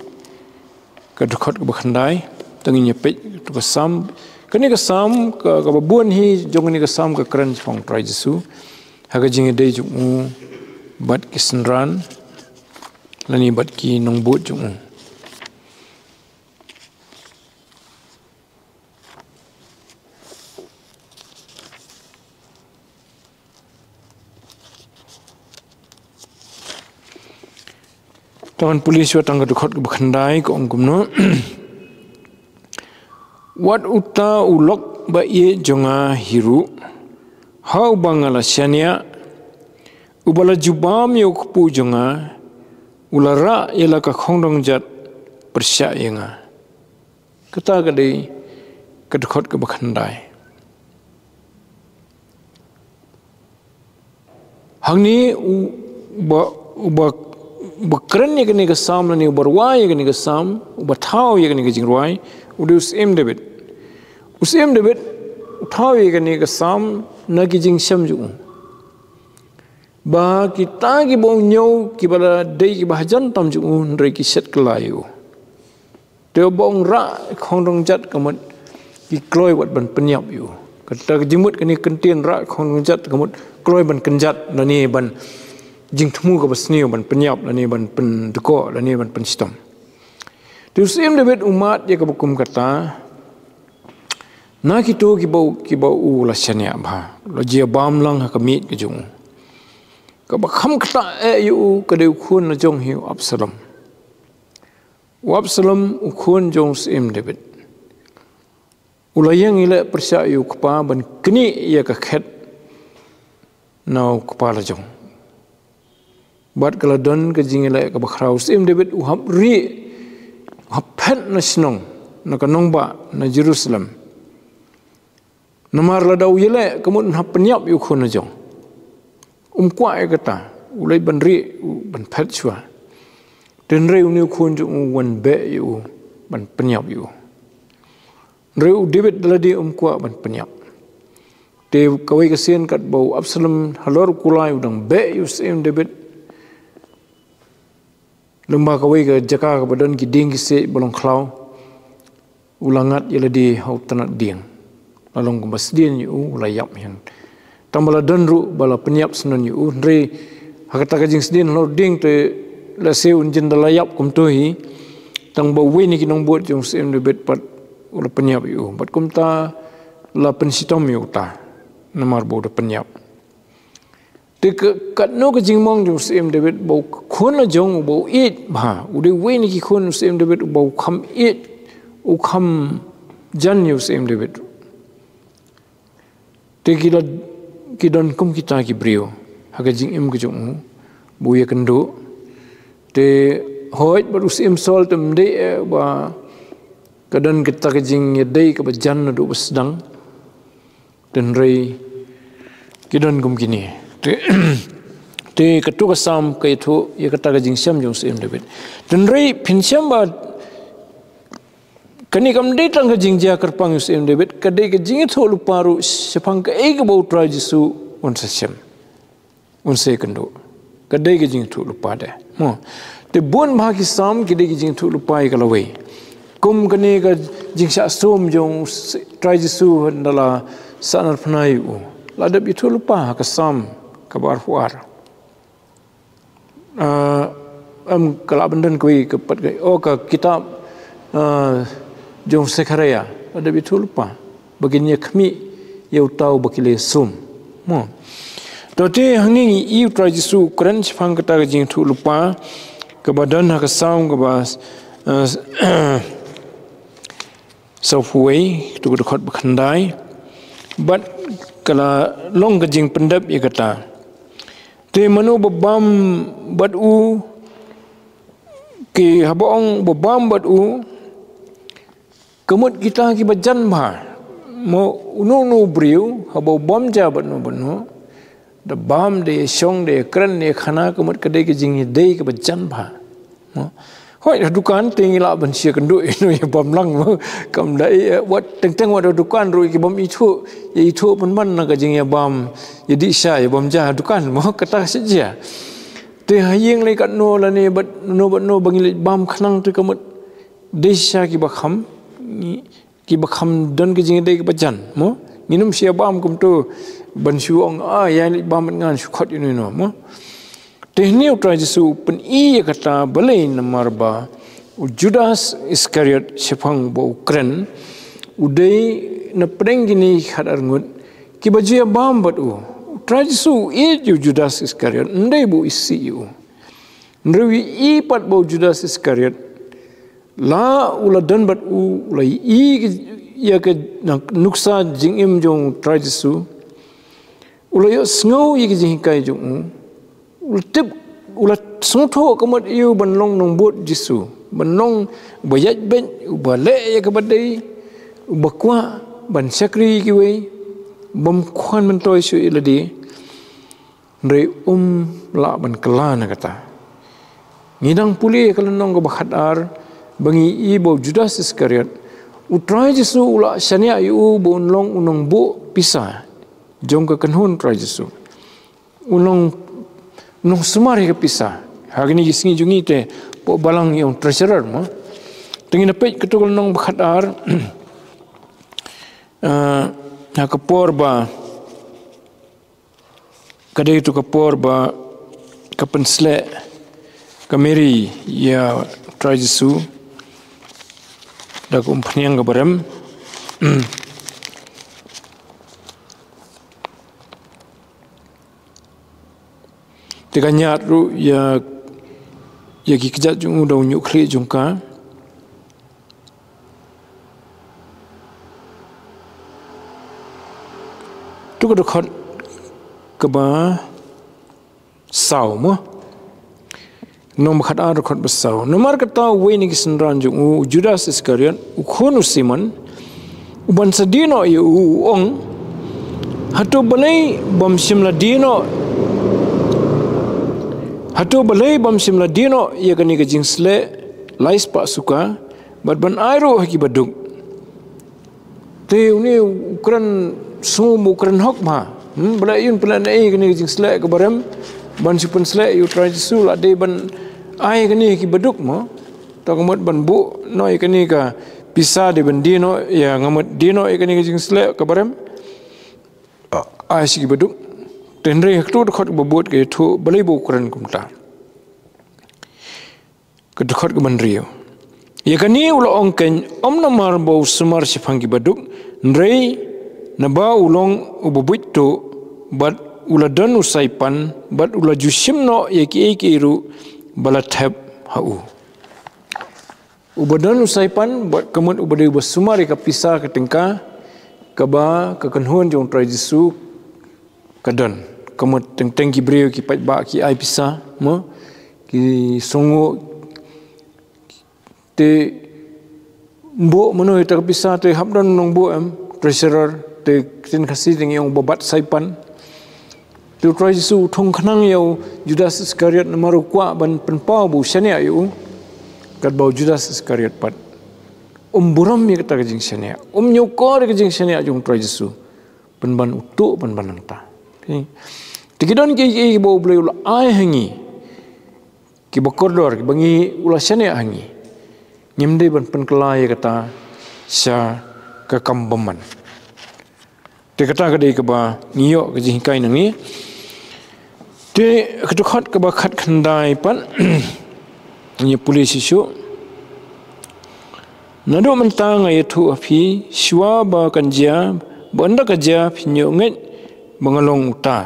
ka dkhot kaba khyndai, te ngin ïa peit katu ka Salm. Kane ka Salm, ka, kaba bun hi, jong kane ka Salm ka kren shaphang Trai Jisu. Ha ka jingïadei jong u, bad ki synran, lane bad ki nongbud jong u. Tang ngan pule shuwa tang ka dkhot kaba khyndai ka ong kumno. Wat uta u lok ba ïeit jong nga hi ruh, ha uba nga la shaniah, uba la jubab ïa u kpu jong nga, u la rah ïa la ka khongdong jat pyrshah ïa nga. Kata ka dei ka dkhot kaba khyndai. Hangne u, uba, uba, uba kren ïa kane ka Salm lane uba rwai ïa kane ka Salm, uba thaw ïa kane ka jingrwai, u dei u Syiem David. U Syiem David, u thaw ïa kane ka Salm na ki jingshem jong u. Ba kita kiba u ñiew, kiba la dei kiba hajan tam jong u, hynrei ki shet kylla ïa u. Te ba ong rah khongdong jat ka mut ki kloi wat ban pynïap ïa u. Kata ka jingmut kane ka kyntien rah khongdong jat ka mut kloi ban kynjat lane ban jingthmu kaba sniew ban pynïap lane ban pyndkoh lane ban pynshitom. Te u Syiem David u mad ïa kaba kum kata na kito kiba u, kiba u la shaniah bha, la jia bam lang ha ka miej ka jong u. Kaba kham ktah eh ïa u ka dei u khun la jong hi u Absalom. U Absalom u khun jong u Syiem David. U la ïeng ïaleh pyrshah ïa u kpa ban knieh ïa ka khet na u kpa la jong. Bad ka la don ka jingïaleh kaba khraw, u Syiem David u hap rieh, u hap phet na shnong, na ka nongbah, na Jerusalem. Namar lada u ïaleh, ka mut un hap pynïap ïa u khun la jong. Um kwah ïa kata, u leit ban rieh, u ban phet shuwa. Hynrei une u khun jong u wan beh ïa u, ban pynïap ïa u. Hynrei u David da lade um kwah ban pynïap. Te kawei ka sien katba u Absalom halor u kulai u dang beh ïa u syiem David, lyngba kawei ka jaka kaba don ki dieng ki siej ba long khlaw, u la ngat ïa lade ha u tnat dieng. La long kumba sdien ïa u, u la ïap hi. Tang ba la don ruh ba la pynïap syndon ïa u, hynrei ha kata ka jingsdien halor dieng te lehse un jin da la ïap kumto hi. Tang ba uwei na ki nongbud jong u syiem David pat u la pynïap ïa u. Bad kumta la pynshitom ïa uta namar ba u da pynïap. Te ka, katno ka jingmong jong u syiem David ba u khun la jong u ba u ïeit bha. U dei uwei na ki khun u syiem David u ba u kham ïeit, u kham jan ïa u syiem David. Te ki la, ki don kum kita ki briew ha ka jingim ka jong u ba u ïakynduh. Te hooid bad u syiem Saul te ym dei eh ba ka don kata ka jingïadei kaba jan naduh ba sdang. Te hynrei ki don kum kine. Te, te kato ka Salm ka ïathuh ïa kata ka jingshem jong u syiem David. Te hynrei phin shem ba kane kam dei tang ka jingjia kyrpang ïa u syiem David, ka dei ka jingïathuhlypa ruh shaphang kaei kaba u Trai Jisu un sa shem. Un sa ïakynduh. Ka dei ka jingïathuhlypa de. Mo. Te bun bha ki Salm ki dei ka jingïathuhlypa ïa ka lawei. Kum kane ka jingshah sum jong u s-, Trai Jisu hynda la sahnarphna ïa u. La dep ïathuhlypa ha ka Salm kaba arphew ar. Ah, em, ka lah ban don kawei ka pat ka, oh, ka kitab, ah, jong Sekharaiah. La dep ïathuhlypa ba kin ïakhmih ïa uta uba ki la sum. Mo. To te hangne ngi ïohi u Trai Jisu u kren shaphang kata ka jingïathuhlypa kaba don ha ka Salm kaba, eh, sawphew wei, kato ka dkhot ba khyndai. Bad ka la long ka jingpyndep ïa kata. Te mano ba bam bad u, ki haba ong ba bam bad u, ka mut kita kiba jan bha. Mo, uno uno u briew haba u bam ja bad no bad no, da bam, da ïashong, da ïakren, da ïakhana, ka mut ka dei ka jingïadei kaba jan bha. Mo. Hooid, ha dukan te ngi lah ban shu ïakynduh ïano ïa bam lang mo. Kam da ïa, wat teng teng wat ha dukan ruh ki bym ithuh, ïa ithuh pynban na ka jingïabam, ïadih sha ïa bam ja ha dukan mo, kata ka shu jia. Te ha ïing lei katno lane bad no bad no ba ngi leit bam khnang te ka mut dei sha kiba kham, ngi, kiba kham don ka jingïadei kaba jan, mo? Ngin ym shu ïabam kumto ban shu ong, ah, ïa leit bam bad nga, shu khot ïano ïano, mo? Te hangne u Trai Jisu u pyni ïa kata, balei? Namar ba u Judas Iskariot shaphang ba u kren, u dei na pdeng kine ki khatar ngut kiba ju ïabam bad u. U Trai Jisu u ïeit ïa u Judas Iskariot, ym dei ba u isih ïa u. Hynrei u ïohi pat ba u Judas Iskariot, la u la don bad u, u la ïohi ïa ka nuksa jingim jong u Trai Jisu. U la ïohsngew ïa ka jinghikai jong u. U la tip, u la sngewthuh ka mut ïa u ban long nongbud Jisu, ban long uba ïaid beit, uba leh ïa kaba dei, uba kwah ban shakri ïa kiwei, bym kwah myntoi shuh ïa lade. Hynrei um lah ban kylla na kata. Ngi dang pule ïa ka lynnong kaba khatar, ba ngi ïohi ba u Judas Iskariot, u Trai Jisu u la shaniah ïa u ba un long u nongbuh pisa jong ka kynhun Trai Jisu. U long, u nongsumar ïa ka pisa. Ha kine ki sngi jong ngi te, hapoh balang ïa u treasurer mo. Te ngin ïa peit kato ka lynnong ba khatar, eh, ha ka por ba ka dei tu ka por ba ka pynsleh ka Mary ïa u Trai Jisu da ka umphniang kaba rem. Te ka ñiad ruh ïa, ïa ki kjat jong u da u ñiuh khlieh jong ka. Tu ka dkhot kaba saw mo. Lynnong ba khatar dkhot ba saw. Namar kata uwei na ki synran jong u, u Judas Iskariot, u khun u Simon, uban sa die noh ïa u, u ong, hato balei bym shym la die noh, hato balei bym shym la die noh ïa kane ka jingsleh lai spah suka, bad ban ai ruh ha ki baduk. Te une u kren sngewbha, u kren hok bha. Hmm, ba la ïoh pynlehnohei kane ka jingsleh kaba rem ban shu pynsleh ïa u Trai Jisu, la dei ban ai kane ki baduk mo. To ka mut ban buh noh ïa kane ka pisa dei ban die noh ïa, nga mut die noh ïa kane ka jingsleh kaba rem. Ai sha ki baduk. Te hynrei ha kato ka dkhot kaba bud ka ïathuh balei ba u kren kumta. Ka dkhot kaba hynriew. Ïa kane u la ong keiñ, ym namar ba u sumar shaphang ki baduk, hynrei naba u long uba buit tuh, bad u la don u saipan, bad u la ju shim noh ïa kiei kiei ruh ba la thep ha u. Uba don u saipan, bad ka mut uba dei uba sumar ïa ka pisa ka tyngka kaba ka kynhun jong u Trai Jisu ka don. Ka mut teng teng ki briew ki paidbah ki ai pisa mo, ki sngewnguh. Te buh mano ïa kata ka pisa, te hap don u nongbuh em, treasurer, te ktien Khasi te ngi ong uba bat saipan. Te u Trai Jisu u thung khnang ïa u Judas Iskariot namar u kwah ban pynpaw ba u shaniah ïa u. Katba u Judas Iskariot pat um burom ïa kata ka jingshaniah, um ñiewkor ïa ka jingshaniah jong u Trai Jisu. Pynban u tuh, pynban nangta. Te ki don kiei kiei kiba u Blei u la ai ha ngi, kiba kordor, kiba ngi, u la shaniah ha ngi. Ngim dei ban pynkylla ïa kata sha ka kam bymman. Te kata ka dei kaba ngi ïoh ka jinghikai na ngi. Te ka dkhot kaba khatkhyndai pat, ngi pule shisha. Naduh mynta nga ïathuh ha phi, shuwa ba kan jia, ba ynda ka jia phin ïoh ngeit ba nga long uta.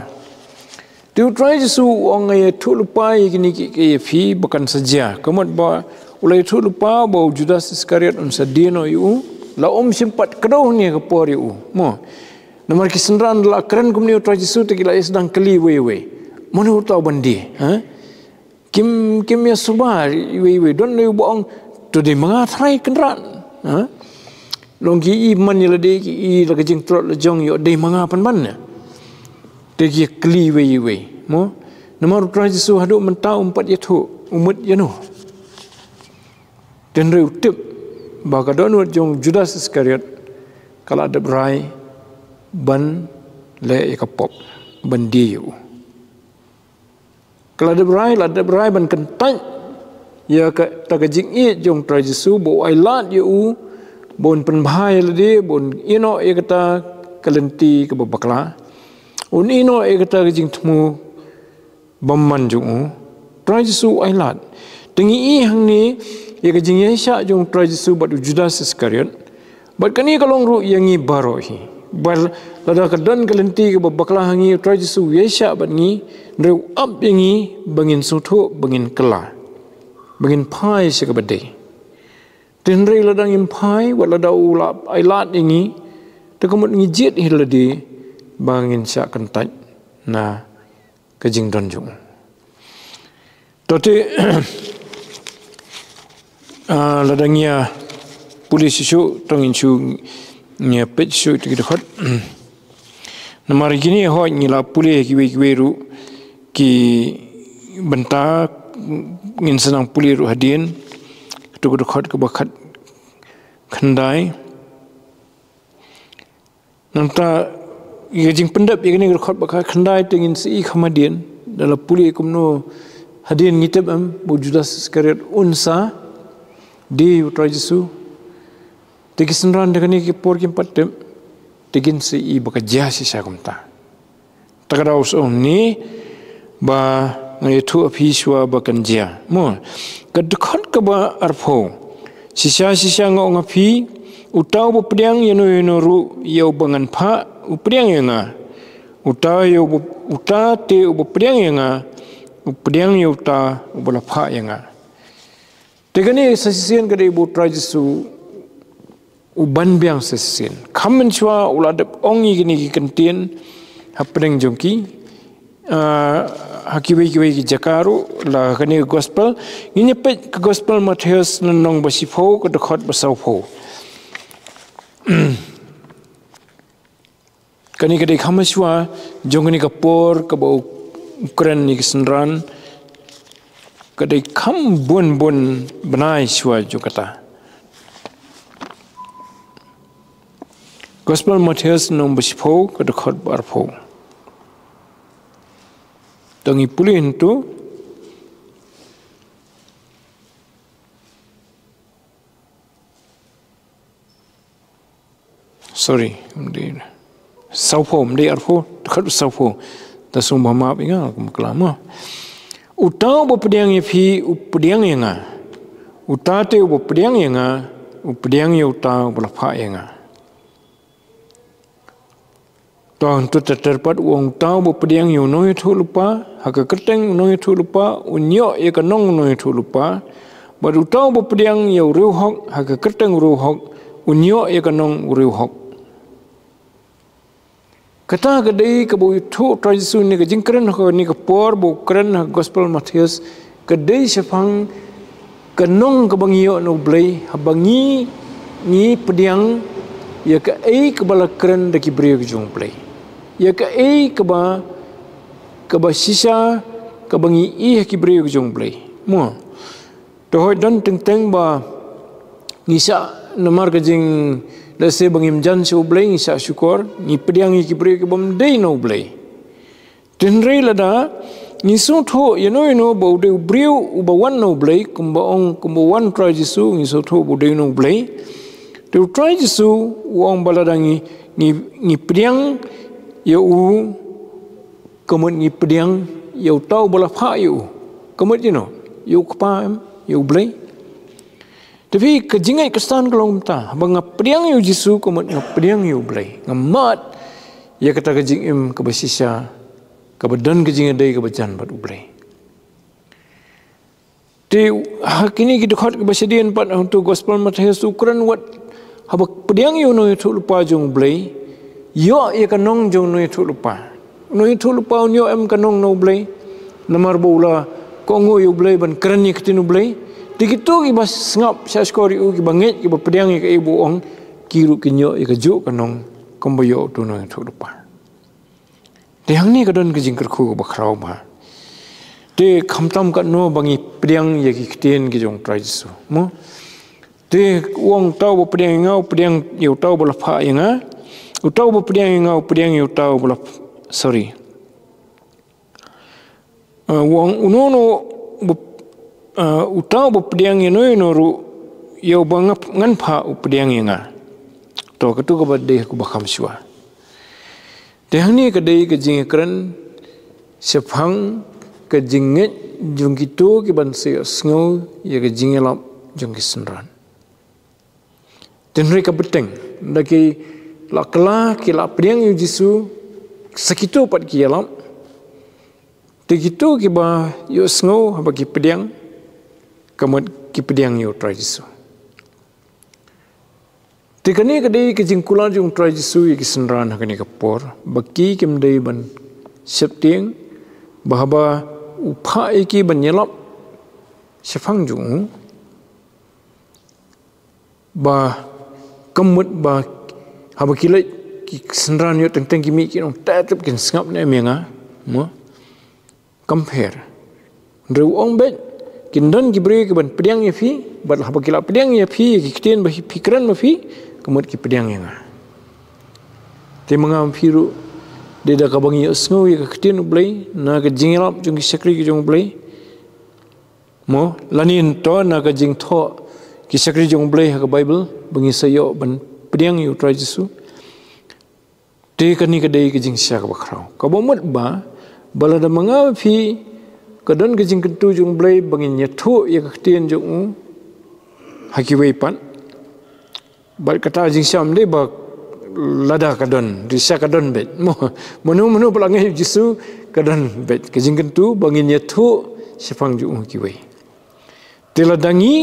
Te u Trai Jisu u ong, nga ïathuh lypa ïa kine kiei kiei ïa phi ba kan sa jia. Ka mut ba u la ïathuh lypa ba u Judas Iskariot un sa die noh ïa u, la um shym pat kdew hangne ka por ïa u mo. Namar ki synran la kren kumne u Trai Jisu, te ki la ïa sdang kylli iwei iwei, mano uta uban die, ha? Kim, kim ïa suba iwei iwei. Don lei uba ong, to dei ma nga Trai Kynrad, ha? Long ki i man ïa lade, ki i la ka jingtlot la jong ïoh dei ma nga pynban ne. Te ki kylli iwei iwei mo. Namar u Trai Jisu haduh mynta um pat ïathuh u mut ïano. Te hynrei u tip ba ka dohnud jong u Judas Iskariot ka la dep rai ban leh ïa ka pop, ban die ïa u. Ka la dep rai, la dep rai ban kyntait ïa kata ka jingïeit jong u Trai Jisu, ba u ailad ïa u, ba un pynbha ïa lade, ba un ïehnoh ïa kata ka lynti kaba bakla, un ïehnoh ïa kata ka jingthmu bymman jong u. Trai Jisu u ailad. Te ngi i hangne ïa ka jingïaishah jong u Trai Jisu bad u Judas Iskariot. Bad kane ka long ruh ïa ngi baroh hi. Bad lada ka don ka lynti kaba bakla ha ngi, u Trai Jisu u ïaishah bad ngi, hynrei u ap ïa ngi ba ngin sngewthuh, ba ngin kylla, ba ngin phai sha kaba dei. Te hynrei lada ngim phai, wat lada u la ailad ïa ngi, te ka mut ngi jied hi lade ba ngin shah kyntait na ka jingdon jong u. To te, ah, lada ngi ïa pule shisha, to ngin shu ngi ïa peit shisha ïa ki dkhot. Namar kine hooid ngi la pule kiwei kiwei ruh ki bynta, ngin sa nang pule ruh hadien. Kato ka dkhot kaba khatkhyndai. Nangta ïa ka jingpyndep ïa kane ka dkhot ba khatkhyndai te ngin sa i kham hadien. Da la pule kumno hadien ngi tip em ba u Judas Iskariot un sa die ïa u Trai Jisu. Te ki synran da kane ki por kim pat tip. Te kin sa i ba ka jia shisha kumta. Ta ka daw shisha ne ba nga ïathuh ha phi shuwa ba kan jia. Mo, ka dkhot kaba arphew. Shisha shisha nga ong ha phi, uta uba pdiang ïano ïano ruh ïa uba ngan phah, u pdiang ïa nga. Uta ïa uba, uta te uba pdiang ïa nga, u pdiang ïa uta uba la phah ïa nga. Te kane sa shisien ka dei ba u Trai Jisu u ban biang sa shisien. Kham mynshuwa u la dep ong ïa kine ki kyntien hapdeng jong ki, ah, ha kiwei kiwei ki jaka ruh, la kane ka gospel. Ngin ïa peit ka gospel Mathaios lynnong ba shiphew, ka dkhot ba sawphew. Kane ka dei kham mynshuwa jong kane ka por kaba u kren ïa ki synran. Ka dei kham bun bun bnai shuwa jong kata. Gospel Mathaios lynnong ba shiphew, ka dkhot ba arphew. To ngin pule hangto. Sorry, ym dei. Sawphew, ym dei arphew, dkhot sawphew. Da sngewbha map ïa nga, kum klam mo. Uta uba pdiang ïa phi, u pdiang ïa nga. Uta te uba pdiang ïa nga, u pdiang ïa uta uba la phah ïa nga. To hangto ter ter pat, u ong, uta uba pdiang ïa u nongïathuhlypa ha ka kyrteng u nongïathuhlypa, un ïoh ïa ka nong u nongïathuhlypa. Bad uta uba pdiang ïa u riewhok ha ka kyrteng u riewhok, un ïoh ïa ka nong u riewhok. Kata ka dei kaba u ïathuh u Trai Jisu ha kane ka jingkren, ha kane ka por ba u kren ha Gospel Mathaios, ka dei shaphang ka nong kaba ngi ïoh na u Blei, haba ngi, ngi pdiang ïa kaei kaba la kren da ki briew ki jong u Blei. Ïa kaei kaba, kaba shisha, kaba ngi ïohi ha ki briew ki jong u Blei. Mo. To hooid, don teng teng ba ngi shah, namar ka jing, lehse ba ngim jan sha u Blei, ngi shah shukor, ngi pdiang ïa ki briew kibym dei na u Blei. Hynrei lada ngi sngewthuh ïa no ïa no ba u dei u briew uba wan na u Blei, kumba ong, kumba wan u Trai Jisu, ngi sngewthuh ba u dei na u Blei. Te u Trai Jisu u ong ba lada ngi, ngi, ngi pdiang ïa u, ka mut ngi pdiang ïa uta uba la phah ïa u. Ka mut ïa no, ïa u Kpa em, ïa u Blei. Te phi, ka jingngeit Khristan ka long kumta, haba nga pdiang ïa u Jisu, ka mut nga pdiang ïa u Blei. Nga mad ïa kata ka jingim kaba shisha, kaba don ka jingïadei kaba jan bad u Blei. Te ha kine ki dkhot kiba shadien pat, hangto Gospel Mathaios u kren wat, haba pdiang ïa u nongïathuhlypa jong u Blei, ïoh ïa ka nong jong u nongïathuhlypa. U nongïathuhlypa un ïoh em ka nong na u Blei? Namar ba u la kohnguh ïa u Blei ban kren ïa ka ktien u Blei. Te kito kiba sngap, shahshkor ïa u, kiba ngeit, kiba pdiang ïa kaei ba u ong, ki ruh kin ïoh ïa kajuh ka nong kumba ïoh uto u nongïathuhlypa. Te hangne ka don ka jingkyrkhu kaba khraw bha. Te khamtam katno ba ngi pdiang ïa ki ktien ki jong u Trai Jisu, mo? Te u ong, uta uba pdiang ïa nga, u pdiang ïa uta uba la phah ïa nga. Uta uba pdiang ïa nga, u pdiang ïa uta uba la, sorry. Uh, u ong, uno uno uba, uh, uta uba pdiang ïa no ïa no ruh, ïa uba nga, ngan phah, u pdiang ïa nga. To, kato kaba dei kaba kham shuwa. Te hangne ka dei ka jingkren shaphang ka jingngeit jong kito kiban sa ïohsngew ïa ka jingïalap jong ki synran. Te hynrei ka bteng, lada ki la kylla, ki la pdiang ïa u Jisu, sa kito pat ki ïalap. Te kito kiba ïohsngew haba ki pdiang, ka mut ki pdiang ïa u Trai Jisu. Te kane ka dei ka jingkular jong u Trai Jisu ïa ki synran ha kane ka por, ba ki kim dei ban sheptieng, ba haba u phah ïa ki ban ïalap shaphang jong u, ba ka mut ba haba ki leit, ki synran ïoh teng teng ki mih, kin ong, "Te tip kin sngap ne em ïa nga?" Mo? Kam pher. Hynrei u ong beit, kin don ki briew kiban pdiang ïa phi, bad haba ki la pdiang ïa phi, ïa ki ktien ba phi kren ma phi, ka mut ki pdiang ïa nga. Te ma nga ma phi ruh, dei da kaba ngi ïohsngew ïa ka ktien u Blei, na ka jingïalap jong ki shakri ki jong u Blei. Mo, lane to na ka jingthoh ki shakri jong u Blei ha ka Baibl, ba ngi sa ïoh ban pdiang ïa u Trai Jisu. Te kane ka dei ka jingshisha kaba khraw. Kaba mut ba, ba lada ma nga ma phi, ka don ka jingkyntu jong u Blei ba ngin ïathuh ïa ka ktien jong u ha kiwei pat. Bad kata jingshisha ym dei ba lada ka don, jingshisha ka don beit. Mo, mano mano ba la ngeit ïa u Jisu, ka don beit ka jingkyntu ba ngin ïathuh shaphang jong u ha kiwei. Te lada ngi,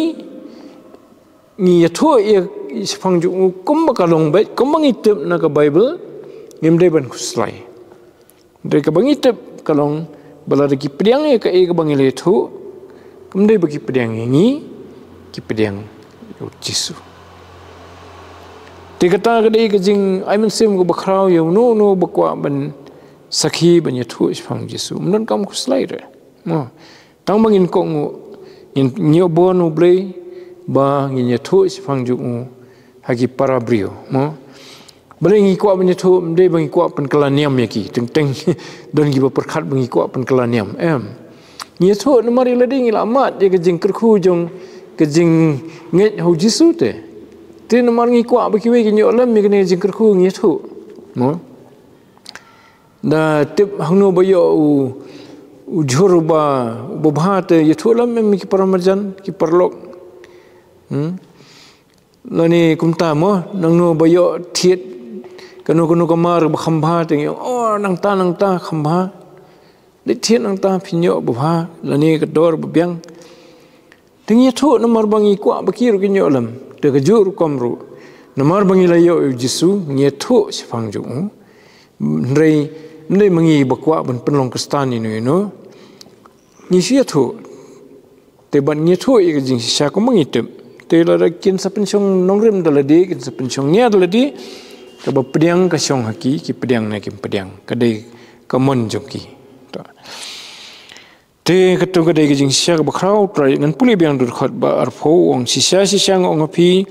ngi ïathuh ïa shaphang jong u kumba ka long beit, kumba ngi tip na ka Baibl, ngim dei ban khuslai. Dei kaba ngi tip ka long ba lada ki pdiang ïa kaei kaba ngi la ïathuh, kam dei ba ki pdiang ïa ngi, ki pdiang ïa u Jisu. Te kata ka dei ka jingai mynsiem kaba khraw ïa uno uno ba kwah ban sakhi, ban ïathuh shaphang u Jisu. Ym donkam khuslai re. Mo. Tang ba ngin kohnguh, ngin ïoh bor na u Blei, ba ngin ïathuh shaphang jong u ha ki para briew, mo. Balei ngi kwah ban ïathuh? Ym dei ba ngi kwah pynkylla niam ïa ki. Teng teng don kiba pyrkhat ba ngi kwah pynkylla niam. Em. Ngi ïathuh namar ïa lade ngi la mad ïa ka jingkyrkhu jong ka jingngeit ha u Jisu te. Te namar ngi kwah ba kiwei kin ïoh lem ïa kane ka jingkyrkhu ngi ïathuh. Mo. Da tip hangno ba ïoh u, u jhur uba, uba bha te ïathuh lem em ki para marjan, ki paralok. Hmm. Lane kumta mo, nangno ba ïoh thied kano kano ka mar ba kham bha te ngi ong, oh, nangta, nangta kham bha. Leit thied nangta phin ïoh ba bha, lane ka dor ba biang. Te ngi ïathuh namar ba ngi kwah ba ki ruh kin ïoh lem. Te kajuh rukom ruh, namar ba ngi la ïoh ïa u Jisu, ngi ïathuh shaphang jong u. Hynrei ym dei ma ngi ba kwah ban pynlong Khristan ïano ïano. Ngi shu ïathuh. Te ban ngi ïathuh ïa ka jingshisha kumba ngi tip. Te lada kin sa pynshong nongrim da lade, kin sa pynshong nia da lade, kaba pdiang ka shong ha ki, ki pdiang ne kim pdiang. Ka dei ka mon jong ki. To. Te kato ka dei ka jingshisha kaba khraw, Trai, ngan pule biang da u dkhot ba arphew, u ong, shisha shisha nga ong ha phi,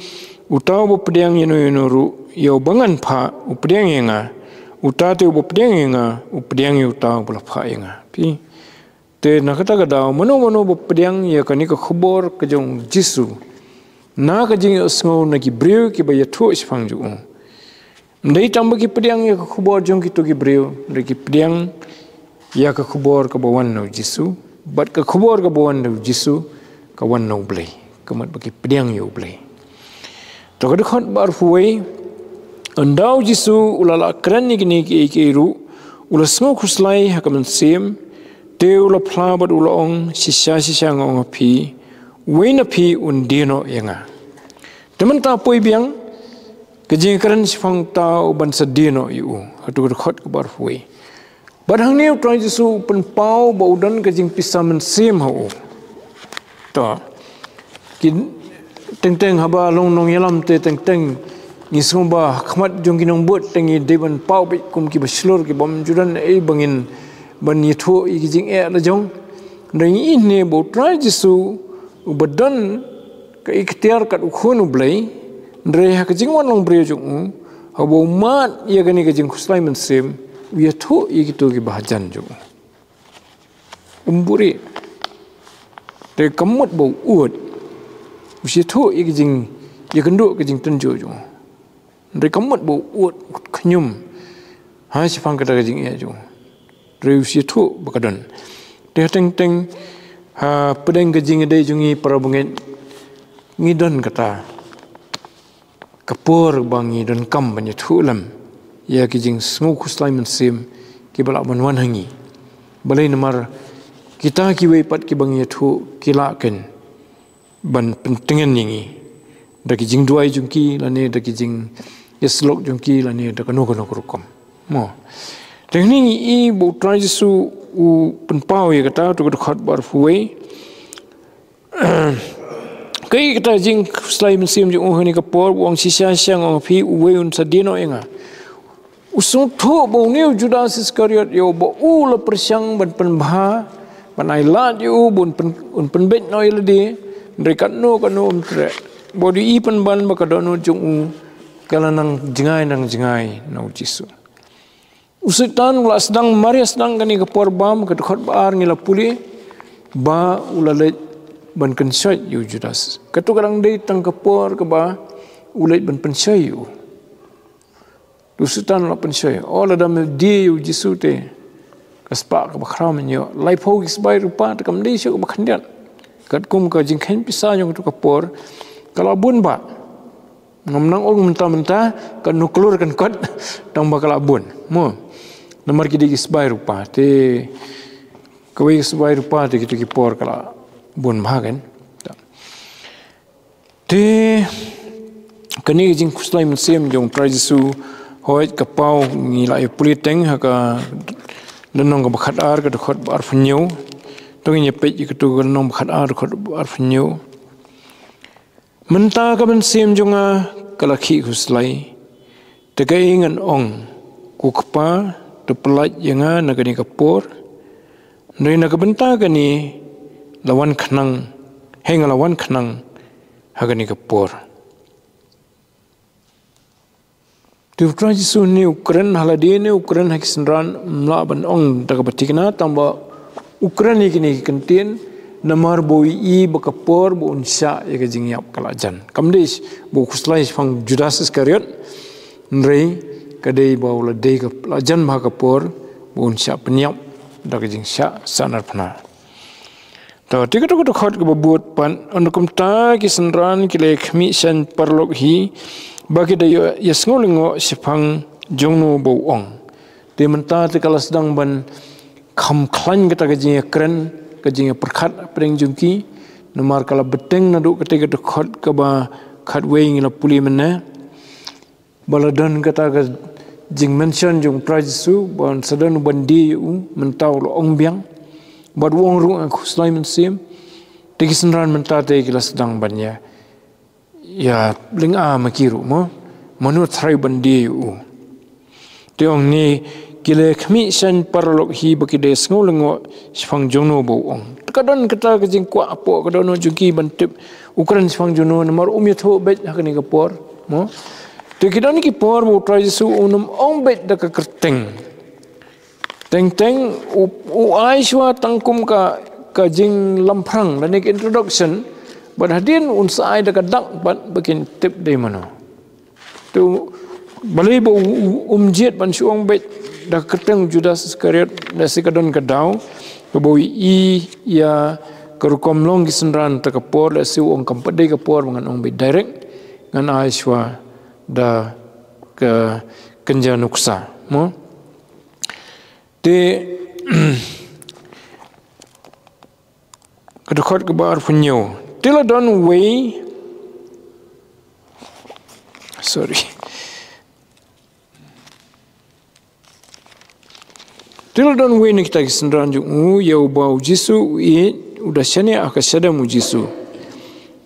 uta uba pdiang ïano ïano ruh ïa uba ngan phah, u pdiang ïa nga. Uta te uba pdiang ïa nga, u pdiang ïa uta uba la phah ïa nga. Phi. Te na kata ka daw, mano mano ba pdiang ïa kane ka khubor ka jong u Jisu, na ka jingïohsngew na ki briew kiba ïathuh shaphang jong u. Ym dei tang ba ki pdiang ïa ka khubor jong kito ki briew, hynrei ki pdiang ïa ka khubor kaba wan na u Jisu, bad ka khubor kaba wan na u Jisu ka wan na u Blei. Ka mut ba ki pdiang ïa u Blei. To ka dkhot ba arphew wei, ynda u Jisu u la lah kren ïa kine kiei kiei ruh, u la sngewkhuslai ha ka mynsiem, te u la phla bad u la ong, shisha shisha nga ong ha phi, uwei na phi un die noh ïa nga. Te mynta poi biang ka jingkren shaphang uta uban sa die noh ïa u. Hato ka dkhot kaba arphew wei. Bad hangne u Trai Jisu u pynpaw ba u don ka jingpisa mynsiem ha u. To. Ki teng teng haba long nongïalam te teng teng ngi sngew ba ha khmat jong ki nongbud te ngi dei ban paw beit kum kiba shlur, kibym ju don ei ba ngin ban ïathuh ïa ki jingeh la jong. Hynrei ngi ïohi hangne ba u Trai Jisu uba don ka iktiar kat u Khun u Blei, hynrei ha ka jingwan long briew jong u, haba u mad ïa kane ka jingkhuslai mynsiem, u ïathuh ïa kito kiba hajan jong u. Um buhrieh. Te ka mut ba u ud, u shu ïathuh ïa ka jing, ïakynduh ka jingtynjuh jong u. Hynrei ka mut ba u ud, u khñium ha shaphang kata ka jingeh jong u. Hynrei u shu ïathuh ba ka don. Te ha teng teng, ha pdeng ka jingïadei jong ngi para bangeit, ngi don kata ka por ba ngi donkam ban ïathuh lem ïa ki jingsngewkhuslai mynsiem kiba lah ban wan ha ngi. Balei? Namar kita kiwei pat kiba ngi ïathuh ki lah ken ban pyntngen ïa ngi da ki jingduwai jong ki, lane da ki jingïasyllok jong ki, lane da kano kano ka rukom. Mo. Te hangne ngi i ba u Trai Jisu u pynpaw ïa kata, to ka dkhot ba arphew wei. Kaei kata jingkhuslai mynsiem jong u ha kane ka por, u ong shisha shisha nga ong ha phi, uwei un sa die noh ïa nga. U sngewthuh ba une u Judas Iskariot ïa uba u la pyrshang ban pynbha, ban ailad ïa u, ba un pyn, un pynbeit noh ïa lade, hynrei katno katno um treh. Ba u dei pynban ba ka dohnud jong u ka la nang jngai nang jngai na u Jisu. U Soitan u la sdang, mar ïa sdang kane ka por bam, ka dkhot ba ar ngi la pule, ba u la leit ban kynshoi ïa u Judas. Kato ka dang dei tang ka por kaba u leit ban pynshoi ïa u. U Soitan u la pynshoi. O lada me die ïa u Jisu te, ka spah kaba khraw men ïoh. Laiphew ki sbai rupa te kam dei shuh kaba khyndiat. Katkum ka jingkheiñ pisa jong kato ka por, ka la bun bah. Ngam nang ong mynta mynta, kan nuklur kan kot, tang ba ka la bun. Mo. Namar ki dei ki sbai rupa. Te, kawei ki sbai rupa, te kito ki por ka la bun bha kan. Te, kane ka jingkhuslai mynsiem jong u Trai Jisu, hooid ka paw ngi la ïa pule teng ha ka lynnong kaba khatar, ka dkhot ba arphew hynñiew. To ngin ïa peit ïa kato ka lynnong ba khatar, dkhot ba arphew hynñiew. Mynta ka mynsiem jong nga ka la khih khuslai. Te kaei ngan ong, ko Kpa, to pyllait ïa nga na kane ka por. Hynrei na ka bynta kane la wan khnang, hynrei nga la wan khnang ha kane ka por. Te u Trai Jisu ne u kren ha lade ne u kren ha ki synran, ym lah ban ong da kaba thikna, tangba u kren ïa kine ki kyntien, namar ba u ïohi ba ka por ba un shah ïa ka jingïap ka la jan. Kam dei ba u khuslai shaphang Judas Iskariot, hynrei ka dei ba u la dei ka la jan bha ka por ba un shah pynïap da ka jingshah sahnarphna. To, te kato kato khot kaba bud pat, ynda kumta ki synran ki la khmih shane paralok hi, ba ki da ïa, ïa sngew lyngngoh shaphang jongno ba u ong. Te mynta te ka la sdang ban kham khlaiñ kata ka jingïakren, ka jingïapyrkhat hapdeng jong ki, namar ka la bteng naduh kata kato khot kaba khatwei ngi la pule mynne. Ba la don kata ka jingmention jong u Trai Jisu, ba un sa don u ban die ïa u, mynta u la ong biang. Bad u ong ruh nga khuslai mynsiem. Te ki synran mynta te ki la sdang ban ïa, ïa lyngngoh ma ki ruh mo. Mano tharai ban die ïa u. Te ong ne ki la khmih shane paralok hi ba ki da sngew lyngngoh shaphang jongno ba u ong. Te ka don kata ka jingkwah hapoh ka dohnud jong ki ban tip u kren shaphang jongno namar um ïathuh beit ha kane ka por mo. Te ki don ki por ba u Trai Jisu um nym ong beit da ka kyrteng. Teng teng u, u ai shuwa tang kum ka, ka jinglamphrang lane ka introduction, bad hadien un sa ai da ka dak bad ba kin tip dei mano. Te balei ba u, u, um jied ban shu ong beit da ka kyrteng Judas Iskariot, lehse ka don ka daw kaba u ïohi ïa ka rukom long ki synran ta ka por, lehse u ong kam pat dei ka por ba ngan ong beit direct, ngan ai shuwa da ka kynja nuksa mo. Te ka dkhot kaba arphew hynñiew. Te la don uwei, sorry. Te la don uwei na kita ki synran jong u, ïa uba u Jisu u ïeit, u da shaniah ha ka shadem u Jisu.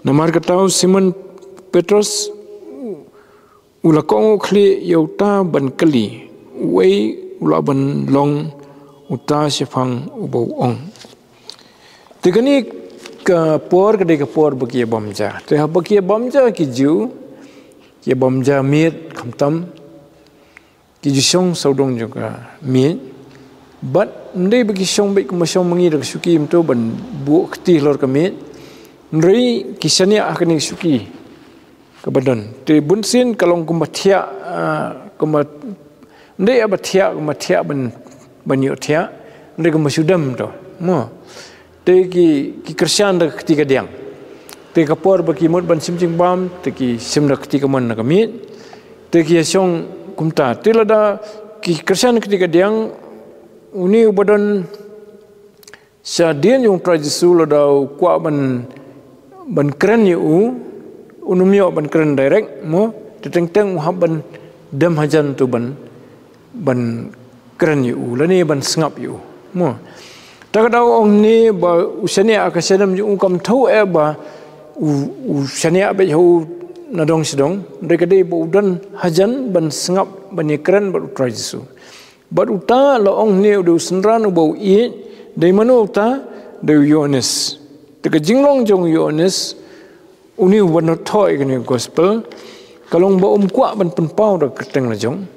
Namar kata u Simon Petros u la kohnguh khlieh ïa uta ban kylli, uei u lah ban long uta shaphang uba u ong. Te kane ka por ka dei ka por ba ki ïa bam ja. Te haba ki ïa bam ja ki Jiw, ki ïa bam ja miet khamtam, ki ju shong sawdong jong ka miet. Bad ym dei ba ki shong beit kumba shong ma ngi da ka shuki mynta ban buh kti halor ka miet. Hynrei ki shaniah ha kane ka shuki kaba don. Te bunsien ka long kumba thiah, ah, kumba, ym dei ba thiah, kumba thiah ban, ban ïoh thiah, ym dei kumba shu dem to mo. Te ki, ki kyrshan da ka kti kadiang. Te ka por ba ki mut ban shim jingbam, te ki shim da ka kti kamon na ka miet. Te ki ïa shong kumta. Te lada ki kyrshan da ka kti kadiang, une uba don shadien jong u Trai Jisu lada u kwah ban, ban kren ïa u, un ym ïoh ban kren direct mo, te teng teng u hap ban dem hajan to ban, ban kren ïa u lane ban sngap ïa u mo. Ta ka daw ong ne ba u shaniah ha ka shadem jong u, kam thaw eh ba u, u shaniah beit ha u na dong sha dong, hynrei ka dei ba u don hajan ban sngap, ban ïa kren bad u Trai Jisu. Bad uta la ong ne u dei u synran uba u ïeit, dei mano uta, dei u Ïoannis. Te ka jinglong jong u Ïoannis, une uba nang thoh ïa kane ka gospel, ka long ba um kwah ban pynpaw da ka kyrteng la jong.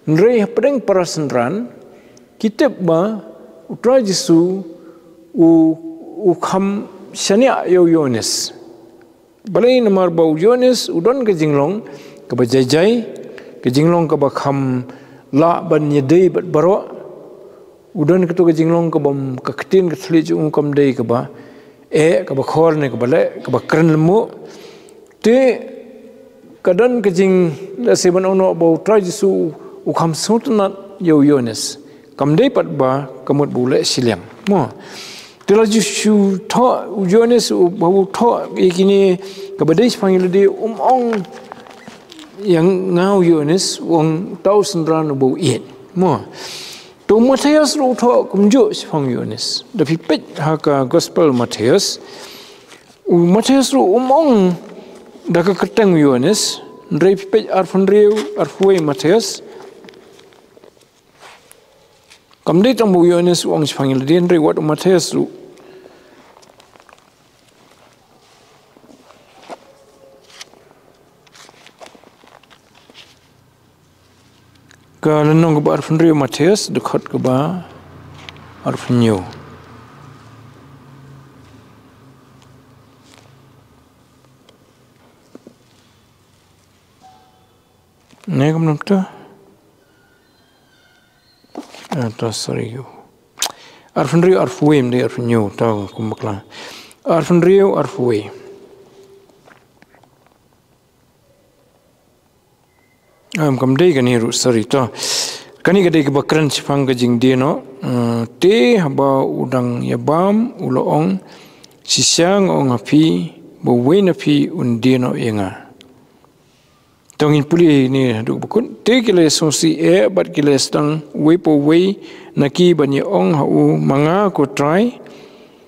Hynrei hapdeng para synran ki tip ba u Trai Jisu u, u kham shaniah ïa u Ïoannis. Balei? Namar ba u Ïoannis u don ka jinglong kaba jai jai, ka jinglong kaba kham lah ban ïadei bad baroh. U don kato ka jinglong kaba, ka ktien ka thylliej jong u kam dei kaba eh, kaba khor ne kaba leh, kaba kren lyngngoh. Te ka don ka jing, lehse ban ong noh ba u Trai Jisu u kham sngewtynnad ïa u Ïoannis. Kam dei pat ba ka mut ba u leh shiliang mo. Te la ju shu thoh u Ïoannis, u, ba u thoh ïa kine kaba dei shaphang ïa lade, um ong ïa nga u Ïoannis, u ong uta u synran uba u ïeit mo. Te u Mathaios ruh u thoh kumjuh shaphang u Ïoannis. Da phi peit ha ka gospel Mathaios, u Mathaios ruh um ong da ka kyrteng u Ïoannis. Hynrei phi peit arphew hynriew, arphew wei Mathaios. Kam dei tang ba u Ïoannis u ong shaphang ïa lade, hynrei wat u Mathaios ruh. Ka lynnong kaba arphew hynriew Mathaios, dkhot kaba arphew hynñiew. Ne kam nam ta? Ah, ta, sorry, yo. Arphew hynriew arphew wei, ym dei arphew hynñiew, ta kum bakla. Arphew hynriew arphew wei. Em, kam dei kane ruh, sorry, to. Kane ka dei kaba kren shaphang ka jingdie noh. Eh, te haba u dang ïabam u la ong, shisha nga ong ha phi, ba uwei na phi un die noh ïa nga. To ngin pule ne haduh bakut. Te ki la sngewsih eh bad ki la sdang uwei pa uwei na ki ban ïa ong ha u, ma nga ko Trai.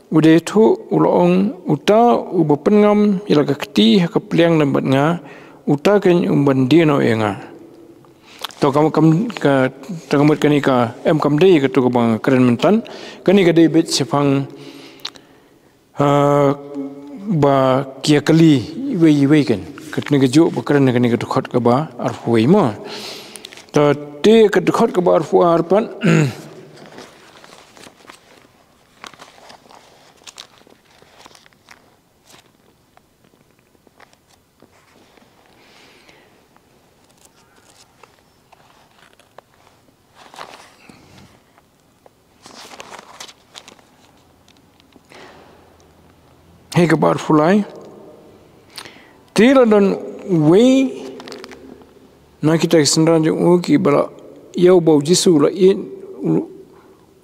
U dei thuh u la ong, uta uba pynngam ïa la ka kti ha ka pliang lem bad nga, uta kein um ban die noh ïa nga. To kam, kam, ka, to ka mut kane ka, em, kam dei kato kaba nga kren mynta. Kane ka dei beit shaphang, ah, ba ki ïa kylli iwei iwei kein. Kane kajuh ba kren kane ka dkhot kaba arphew wei mo. To te ka dkhot kaba arphew ar pat. Hei kaba arphew lai. Te la don uwei na kita ki synran jong u kiba la ïohi ba u Jisu u la ïeit, u,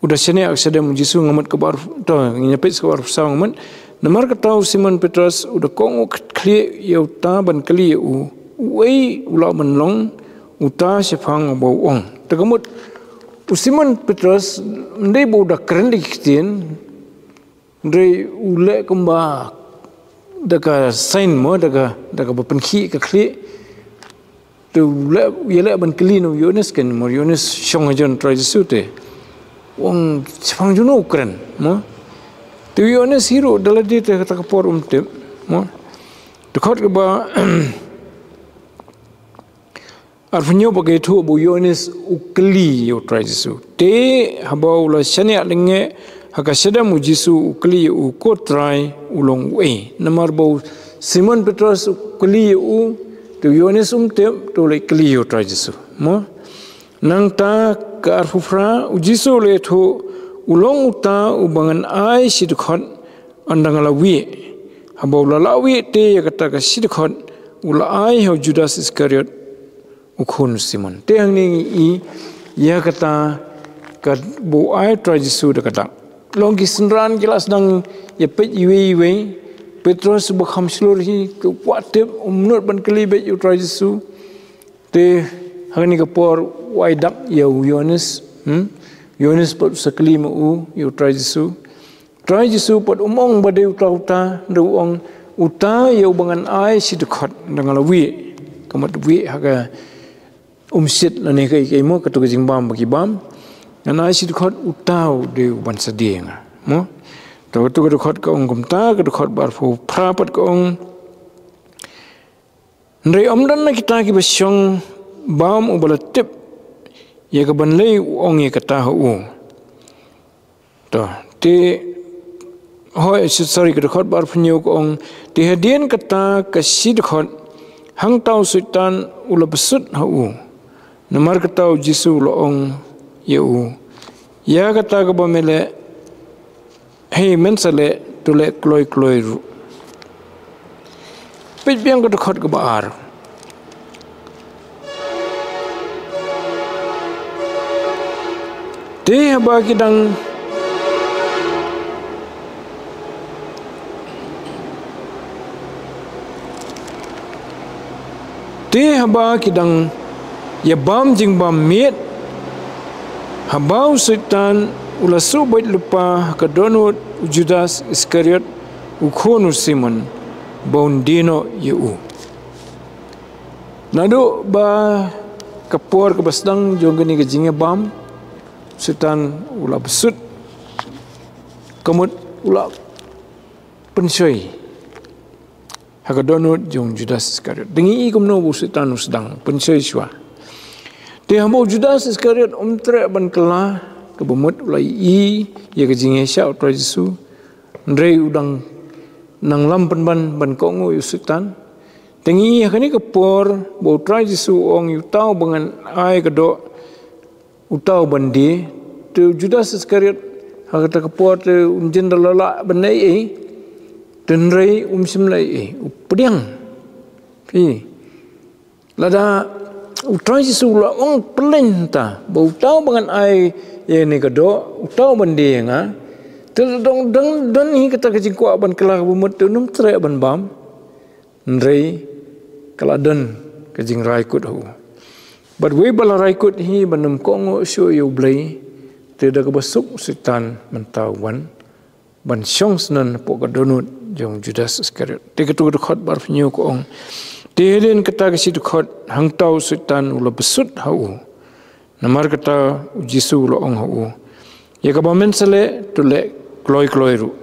u da shaniah ha ka shadem u Jisu, nga mut kaba arphew, to, ngin ïa peit sa kaba arphew saw nga mut. Namar kata u Simon Petros u da kohnguh khlieh ïa uta ban kylli ïa u, uei u lah ban long uta shaphang uba u ong. Te ka mut u Simon Petros ym dei ba u da kren da ki ktien, hynrei u leh kumba da ka sign mo, da ka, da kaba pynkhih ka khlieh. Te u leh, u ïaleh ban kylli na u Ïoannis kein, mo, Ïoannis shong hajan u Trai Jisu te. U ong shaphang juno u kren, mo. Te u Ïoannis hi ruh da lade te kata ka por um tip, mo. Dkhot kaba arphew hynñiew ba ka ïathuh ba u Ïoannis u kylli ïa u Trai Jisu. Te haba u la shaniah lyngngeh ha ka shadem u Jisu u kylli ïa u, ko Trai, u long uei. Namar ba u Simon Petros u kylli ïa u, te u Ïoannis um tip, te u la kylli ïa u Trai Jisu. Mo? Nangta ka arphew phra, u Jisu u la ïathuh, u long uta uba ngan ai shi dkhot, ynda nga la wieh. Haba u la lah wieh te ïa kata ka shi dkhot, u la ai ha u Judas Iskariot, u khun u Simon. Te hangne ngi i ïa kata kaba u ai u Trai Jisu da ka dak. Long ki synran ki la sdang ïa peit iwei iwei. Petros uba kham shlur hi, ki kwah tip, um nud ban kylli beit ïa u Trai Jisu. Te hangne ka por u ai dak ïa u Ïoannis, hmm? Ïoannis pat u sa kylli ma u ïa u Trai Jisu. Trai Jisu pat um ong ba dei uta uta, hynrei u ong uta ïa uba ngan ai shi dkhot ynda nga la wieh. Ka mut wieh ha ka um shit lane kaei kaei mo, kato ka jingbam ba ki bam. Ngan ai shi dkhot, uta u dei uban sa die ïa nga. Mo? To kato ka dkhot ka ong kumta, ka dkhot ba arphew phra pat ka ong. Hynrei ym don na kita kiba shong bam uba la tip ïa ka ban lei u ong ïa kata ha u. To, te, hooid, sorry, ka dkhot ba arphew hynñiew ka ong, te hadien kata ka shi dkhot, hangta u Soitan u la bsut ha u. Namar kata u Jisu u la ong ïa u, ïa kata kaba me leh, hei, men sa leh, to leh kloi kloi ruh. Peit biang ka dkhot kaba ar. Te haba ki dang, te haba ki dang ïa bam jingbam miet, haba u Soitan u la shu beit lypa ha ka dohnud u Judas Iskariot, u khun u Simon, ba un die noh ïa u. Naduh ba ka por kaba sdang jong kane ka jingïabam, u Soitan u la bsut, ka mut u la pynshoi ha ka dohnud jong u Judas Iskariot. Te ngi i kumno ba u Soitan u sdang pynshoi shuwa. Te haba u Judas Iskariot um treh ban kylla, kaba mut u la ïohi ïa ka jingïaishah u Trai Jisu, hynrei u dang nang lam pynban ban kohnguh ïa u Soitan. Te ngi ïohi ha kane ka por ba u Trai Jisu u ong, ïa uta uba ngan ai ka doh, uta uban die. Te u Judas Iskariot ha kata ka por te um jin da la lah ban leh ei ei, te hynrei um shym leh ei ei, u pdiang. Phi, lada u Trai Jisu u la ong pyllein hangta ba uta uba ngan ai ïa kane ka doh, uta uban die ïa nga, te lada dang don hi kata ka jingkwah ban kylla kaba mut, te un ym treh ban bam. Hynrei ka la don ka jingrai kut ha u. Bad wei ba la rai kut hi ban ym kohnguh shuh ïa u Blei, te da kaba suk u Soitan mynta u wan ban shong shnong hapoh ka dohnud jong u Judas Iskariot. Te katto ka dkhot ba arphew hynñiew ka ong, te hadien kata ka shi dkhot hangta u Soitan u la bsut ha u. Namar kata u Jisu u la ong ha u, ïa kaba men sa leh, to leh kloi kloi ruh.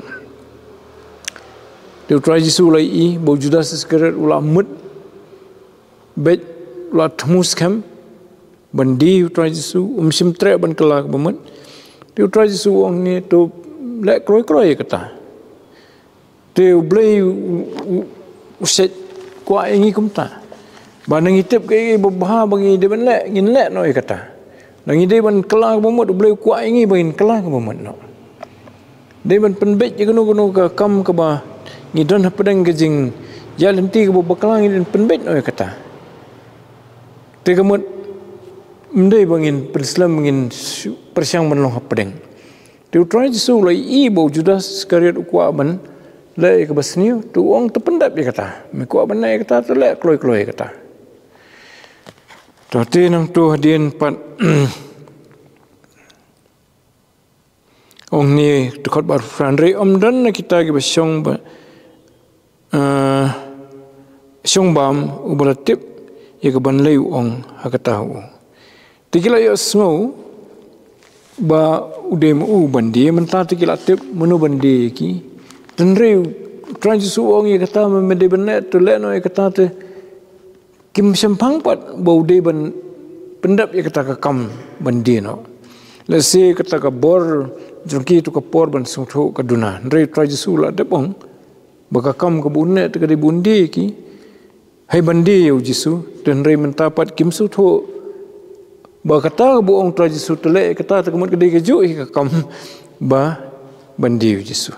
Te u Trai Jisu u la ïohi ba u Judas Iskariot u la mut beit, u la thmu skhem ban die ïa u Trai Jisu, um shym treh ban kylla kaba mut. Te u Trai Jisu u ong ne, to leh kloi kloi ïa kata. Te u Blei u, u, u, u shait kwah ïa ngi kumta. Ba lada ngi tip kaei kaei ba bha ba ngi dei ban leh, ngin leh noh ïa kata. Lada ngi dei ban kylla kaba mut, u Blei u kwah ïa ngi ba ngin kylla kaba mut noh. Dei ban pynbeit ïa kano kano ka kam kaba ngi don hapdeng ka jingïaid lynti kaba bakla, ngi dei ban pynbeit noh ïa kata. Te ka mut, ym dei ba ngin pynslem, ngin shu-, pyrshang ban long hapdeng. Te u Trai Jisu u la ïohi ba u Judas Iskariot u kwah ban leh ïa kaba sniew, te u ong, to pyndep ïa kata. Me kwah ban leh ïa kata, to leh kloi kloi ïa kata. To te nangta hadien pat, ong ne, dkhot ba arphew phra, hynrei ym don na kita kiba shong ba, eh, shong bam uba la tip ïa ka ban lei u ong ha kata ha u. Te ki la ïohsngew ba u dei ma u ban die, mynta te ki la tip mano ban die ïa ki. Te hynrei u Trai Jisu u ong, ïa kata me dei ban leh, to leh noh ïa kata. Te kim shemphang pat ba u dei ban pyndep ïa kata ka kam ban die noh. Lehse kata ka bor jong ki, to ka por ban sngewthuh ka duna. Hynrei u Trai Jisu u la dep ong ba ka kam kaba un leh te ka dei ba un die ïa ki, hei ban die ïa u Jisu. Te hynrei mynta pat kim sngewthuh ba kata kaba ong u Trai Jisu, to leh ïa kata, te ka mut ka dei kajuh hi ka kam ba ban die ïa u Jisu.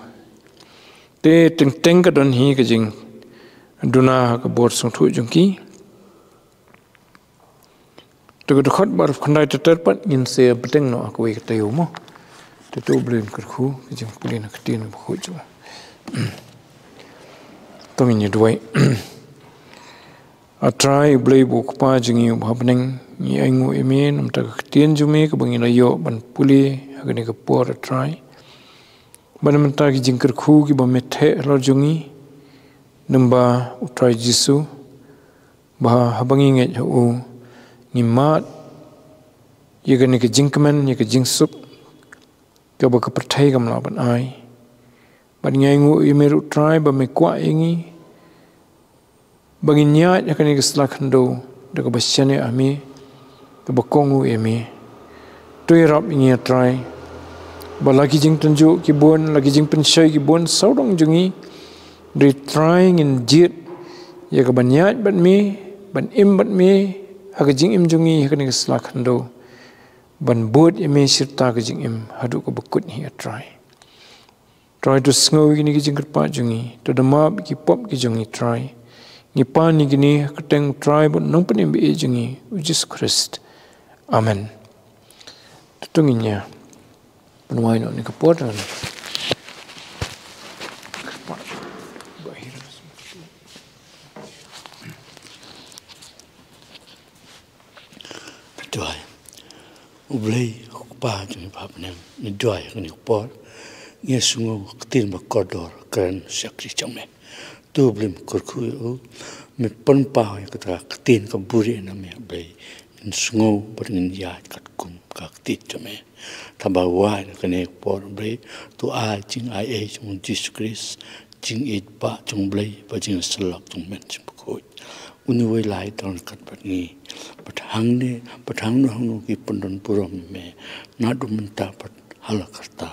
Te teng teng ka don hi ka jingduna ha ka bor sngewthuh jong ki. Te ka dkhot ba arphew khyndai ter ter pat ngin sa bteng noh ha kawei ka taïew mo. Te to U Blei un kyrkhu ka jingpule na ka ktien bakhuid jong u. To ngin ïa duwai. A Trai U Blei uba u Kpa jong ngi uba ha bneng, ngi ainguh ïa me namar ka ktien jong me kaba ngi la ïoh ban pule ha kane ka por, A Trai. Ba na mynta ki jingkyrkhu kiba me theh halor jong ngi, namar ba U Trai Jisu, ba haba ngi ngeit ha u, ngi mad ïa kane ka jingkmen, ïa ka jingsuk kaba ka pyrthei kam lah ban ai. Bad ngi ainguh ïa me ruh Trai ba me kwah ïa ngi ba ngin ïaid ha kane ka sla khyndew da kaba shaniah ha me, da kaba kohnguh ïa me. To ïarap ïa ngi A Trai, ba la ki jingtynjuh ki bun, la ki jingpynshoi ki bun sawdong jong ngi, hynrei Trai ngin jied ïa ka ban ïaid bad me, ban im bad me ha ka jingim jong ngi ha kane ka sla khyndew, ban bud ïa me shirta ka jingim haduh kaba kut hi A Trai. Trai to sngew ïa kine ki jingkyrpad jong ngi, to da map ïa ki pop ki jong ngi Trai. Ngi pan ïa kine ha ka kyrteng U Trai bad U Nongpynim ba ïeit jong ngi U Jisu Khrist. Amen. To ngin ïa pynwai noh ïa kane ka por. Duwai. U Blei U Kpa jong ngi ba ha bneng, ngi duwai ha kane ka por, ngi sngew ka ktien ba kordor kren shakri jong me. To U Blei me kyrkhu ïa u, me pynpaw ïa kata ka ktien ka buhrieh na me A Blei, ngin sngew bad ngin ïaid katkum ka ktien jong me. Te haba wai na kane ka por A Blei, to ai jingai ei jong U Jisu Khrist, jingïeit ba jong U Blei, bad jingïasyllok jong U Mynsiem Bakhuid. Une uwei lai u don ryngkat bad ngi. Bad hangne, bad hangno hangno ki pyndonburom ïa me, naduh mynta bad ha la karta.